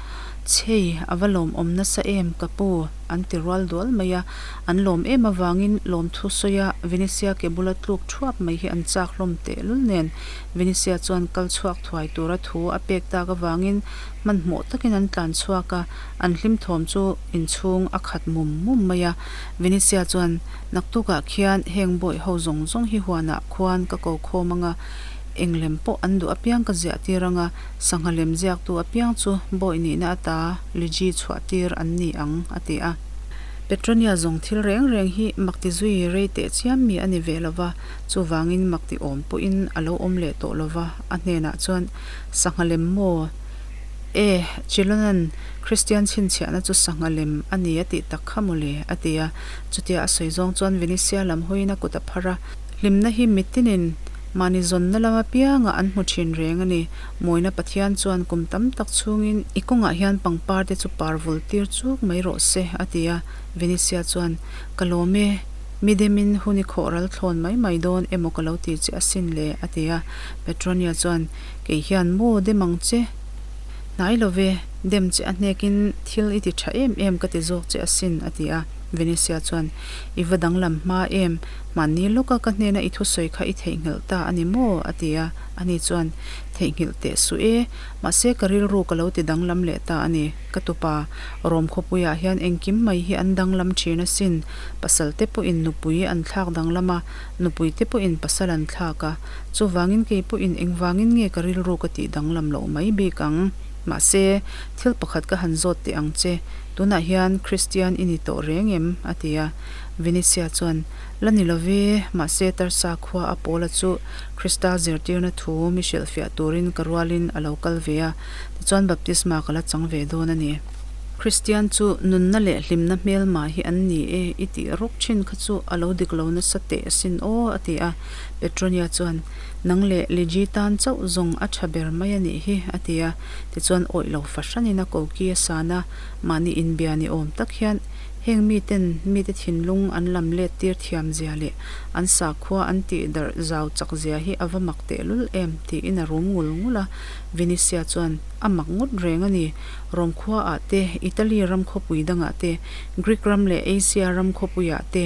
Chhei, a va lawmawm nasa em, ka pu, an ti rual dual mai a. An lawm em avangin lawmthu sawia Venetia ke bula tluk thuap mai hi an chak hlawm tehlul nen Venetia chuan kal chhuak thuai tura thu a pek tak avangin hmanhmawh takin an tlan chhuak a, an hlim thawm chu inchhung a khat mum mum mai a. Venetia chuan, Naktukah khian heng bawih ho zawng zawng hi huanah khuan ka ko khawm anga, eng lem pawh an duh apiang ka ziah tir anga, sangha lem ziaktu apiang chu bawih nihna ata liji chhuah tir an ni ang, a ti a. Petronia zawng thil reng reng hi mak ti zui rei teh chiam mi a ni ve lova, Chuvangin mak ti awm pawhin a lo awm leh tawh lo va, a hnenah chuan, Sangha lem maw? E, Chilonan Kristian chhinchhiahna chu sangha lem a ni a tih tak kha maw le? a ti a. Chutia a sawi zawng chuan Venetia lam hawiin a kut a phar a. Hlimna hi mitinin mahni zawnna lam apiangah an hmu thin reng a ni. Mawina Pathian chuan kum tam tak chhungin i kawngah hian pangpar te chu par vul tir chuk mai rawh se, a ti a. Venetia chuan, Ka lawm e. Mi demin hun i khawh ral thlawn mai mai dawn emaw ka lo ti che asin le, a ti a. Petronia chuan, Kei hian maw dem ang che? Hnai lo ve, dem che a hnekin thil i ti tha em em ka ti zawk che asin, a ti a. Venetia chuan, I va danglam hma em, hmanni lawka ka hnena i thusawi kha i theihnghilh ta a ni maw? a ti a. Ani chuan, Theihnghilh teh suh e, mahse ka rilru ka lo ti danglam leh ta a ni. Ka tupa, Rom khawpuiah hian engkim mai hi an danglam thin asin. Pasal te pawhin nupui an thlak danglam a, nupui te pawhin pasal an thlak a. Chuvangin kei pawhin engvangin nge ka rilru ka tih danglam loh mai bik ang? Mahse, thil pakhat ka han zawt teh ang che, tunah hian Kristian i ni tawh reng em? a ti a. Venetia chuan, La ni lo ve, mahse Tarsa khua a Paula chu Krista zirtirna thu mi hrilhfiah turin ka rualin a lo kal ve a, tichuan baptisma ka la chang ve dawn a ni. Kristian chu nunna leh hlimna hmelma hi an ni e i tih rawk thin kha chu a lo dik lo nasa teh asin aw, a ti a. Petronia chuan, Nang leh Liji tan chauh zawng a tha ber mai a nih hi, a ti a. Tichuan awih lo fahranin a koki a san a, mahni inbia ni awm tak hian heng miten mite thinlung an lam let tir thiam zia leh an sakhua an tih darh zau chak zia hi a va mak tehlul em tiin a rum ngul ngul a. Venetia chuan, A mak ngawt reng a ni. Rom khuaah te, Italy ram khawpui dangah te, Greek ram leh Asia ram khawpuiah te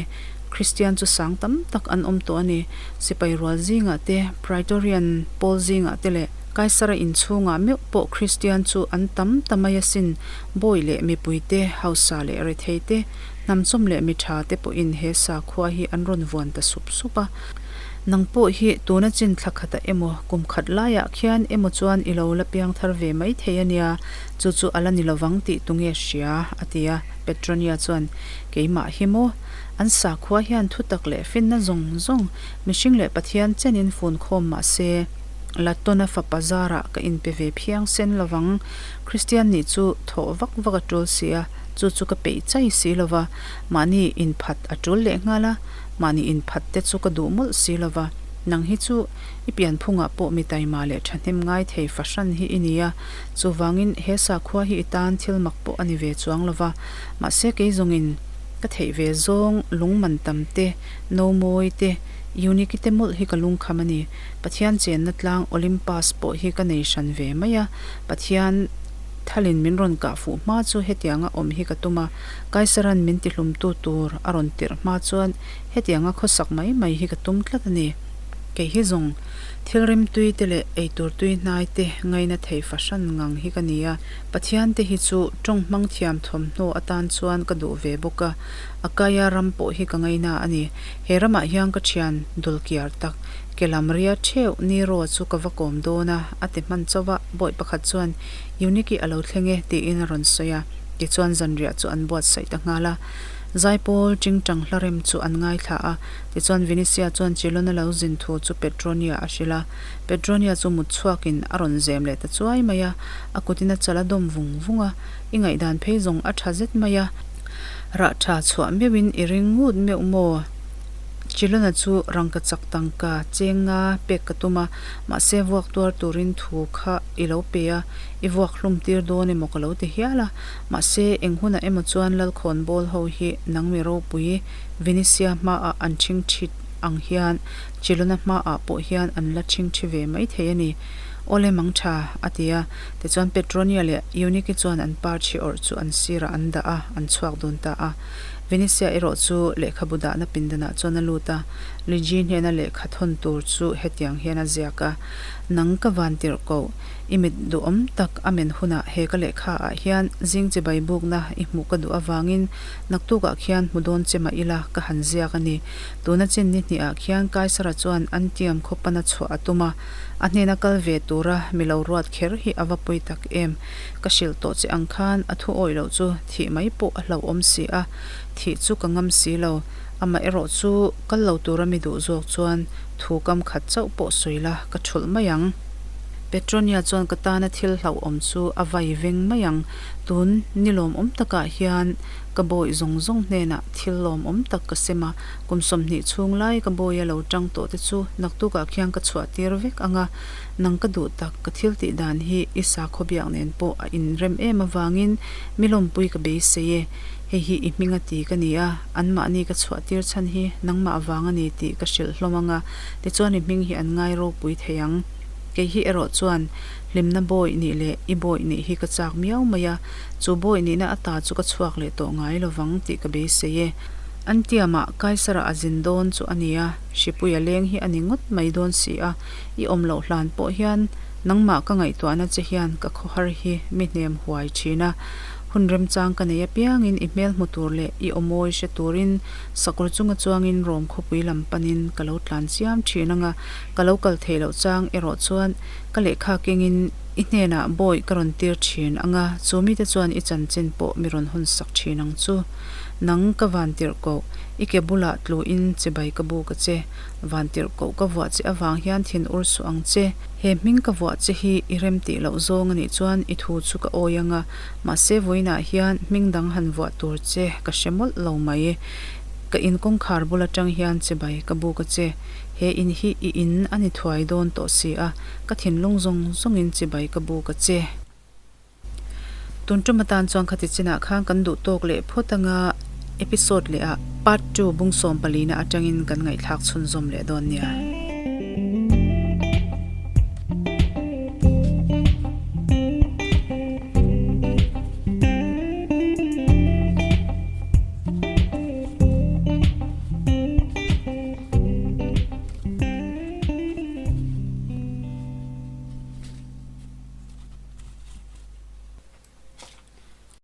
Kristian chu sang tam tak an awm tawh a ni. Sipai rual zingah te, Praetorian pawl zingah te leh Kaisara inchhungah meuh pawh Kristian chu an tam ta mai asin. Bawi leh mipui te, hausa leh rethei te, hnamchawm leh mi tha te pawhin he sakhua hi an rawn vuan ta sup sup a. Nang pawh hi tuna chin thla khatah emaw, kum khat laiah khian emaw chuan i lo la piang thar ve mai thei a nia, chu chu a la ni lovang tih tu nge hria? a ti a. Petronia chuan, Keimah hi maw? An sakhua hian thutak leh finna zawng zawng, mihring leh Pathian chenin fun khawm mah se, Latona fapa zarah ka inpe ve phiang sen lovang. Kristian nih chu thawh vak vak a tul si a, chu chu ka peih chai si lova, mahni inphat a tul lehnghal a. Mahni inphat te chu ka duh mawlh si lo va, nang hi chu i pianphungah pawh mi taima leh thahnem ngai thei fahran hi i ni a, chuvangin he sakhua hi i tan thil mak pawh a ni ve chuang lo va, mahse kei zawngin ka theih ve zawng lung man tam te, no mawi te, Eunike te mawlh hi ka lungkham a ni. Pathian chenna tlang Olympus pawh hi ka nei hran ve mai a, Pathian thalin min rawn kah fuh hma chu hetianga awm hi ka tum a, Kaisaran min tihlumtu tur a rawn tirh hma chuan hetianga khawsak mai mai hi ka tum tlat a ni. Kei hi zawng. Thil rimtui te leh eitur tui hnai te ngaina thei fahran ngang hi ka ni a, Pathian te hi chu tawng hmang thiam thawmhnaw atan chuan ka duh ve bawk a, Akaia ram pawh hi ka ngaina a ni. He ramah hian ka thian dulkiar tak, ke lam ria theuh Nero chu ka va kawm dawn a, a ti hman chauh a, bawi pakhat chuan Euniki a lo thleng e tiin a rawn sawi a, tichuan zanriah chu an buatsaih ta nghal a. Zaipawl Chingchang hlarem chu an ngaithla a, tichuan Vinicius chuan Chilona lo zin thu chu Petronia a hrilh a. Petronia chu mut chhuakin a rawn zem leh ta chuai mai a, a kutin a chal a dawm vung vung a, I ngaihdan phei zawng a tha zet mai a, rah tha chhuah meuhin i ring ngut meuh maw? Chilona chu rangka chak tangka cheng nga pek ka tum a, mahse vuak tuar turin thu kha i lo pe a, i vuak hlum tir dawn emaw ka lo ti hial a. Mahse, eng hunah emaw chuan Lalkhawnbawl ho hi nang mi ropui Vinisia hmaah an ṭhing ṭhit ang hian Chilona hmaah pawh hian an la ṭhing ṭhi ve mai thei a ni. Awle mang ṭha, a ti a. Tichuan Petronia leh Eunike chuan an par ṭhi awrh chu an sirah an dah a, an chhuak dun ta a. Vinisia erawh chu lehkhabu dahna pindanah chuan a lut a, Liji hnena lehkha thawn tur chu hetiang hian a ziak a, Nang ka van tirh koh. I mit duhawm tak a men hunah he ka lehkha ah hian zing chibai bukna i hmuh ka duh avangin naktukah khian hmu dawn che mah ila ka han ziak a ni. Tuna chin ni hnih ah khian Kaisara chuan Antium khaw pana chhuah a tum a, a hnena kal ve tura mi lo ruat kher hi a va pui tak em. Ka hrilh tawh che ang khan a thu awih loh chu thih mai pawh a hlauhawm si a, thih chu ka ngam si lo. Amaherawh chu kal lo tura mi duh zawk chuan thu kam khat chauh pawh sawi la ka thulh mai ang. Petronia chuan ka tana thil hlauhawm chu a vai veng mai ang. Tun ni lawmawm takah hian ka bawi zawng zawng hnenah thil lawmawm tak ka sem a, kum 20 chhung lai ka bawia lo tang tawh te chu naktukah khian ka chhuah tir vek ang a, nang ka duh tak ka thil tih dan hi i sakhaw biak nen pawh a inrem em avangin mi lawmpui ka beisei e. Hei hi i hminga ti ka ni a, anmahni ka chhuah tir chhan hi nangmah vang a ni tih ka hrilh hlawm ang a, tichuan i hming hi an ngai ropui thei ang. Kei hi erawh chuan hlimna bawi nih leh i bawi nih hi ka chak miau mai a, chu bawi nihna ata chu ka chhuak leh tawh ngai lovang tih ka beisei e. An tiamah Kaisara a zin dawn chu a nia, Hripuia leng hi a ni ngawt mai dawn si a, i awm loh hlan pawh hian nangmah ka ngaihtuahna che hian ka khawhar hi mi hnem huai thin a, hun remchang ka nei apiangin i hmel hmu tur leh i aw mawi hre turin sakawr chunga chuangin Rom khawpui lam panin ka lo tlan chiam thin anga, Ka lo kal theih loh chang erawh chuan ka lehkha kengin i hnenah bawi ka rawn tir thin ang a, chu mite chuan i chanchin pawh mi rawn hawn sak thin ang chu. Nang ka van tirh koh, i ke bulah tluin chibai ka buk a che. Van tirh koh ka vuah che avang hian thin ur suh ang che. He hming ka vuah che hi i rem tih loh zawng a nih chuan i thu chu ka awi ang a, mahse vawiinah hian hming dang han vuah tur che ka hre mawlh lo mai. Ka in kawngkhar bul atang hian chibai ka buk a che. He in hi i in a ni thuai dawn tawh si a, ka thinlung zawng zawngin chibai ka buk a che. Tun tum atan chuan khati chinah khan kan duh tawk leh phawt anga episode leh ah part 2 bung 14 na atangin kan ngaihthlak chhunzawm leh dawn nia.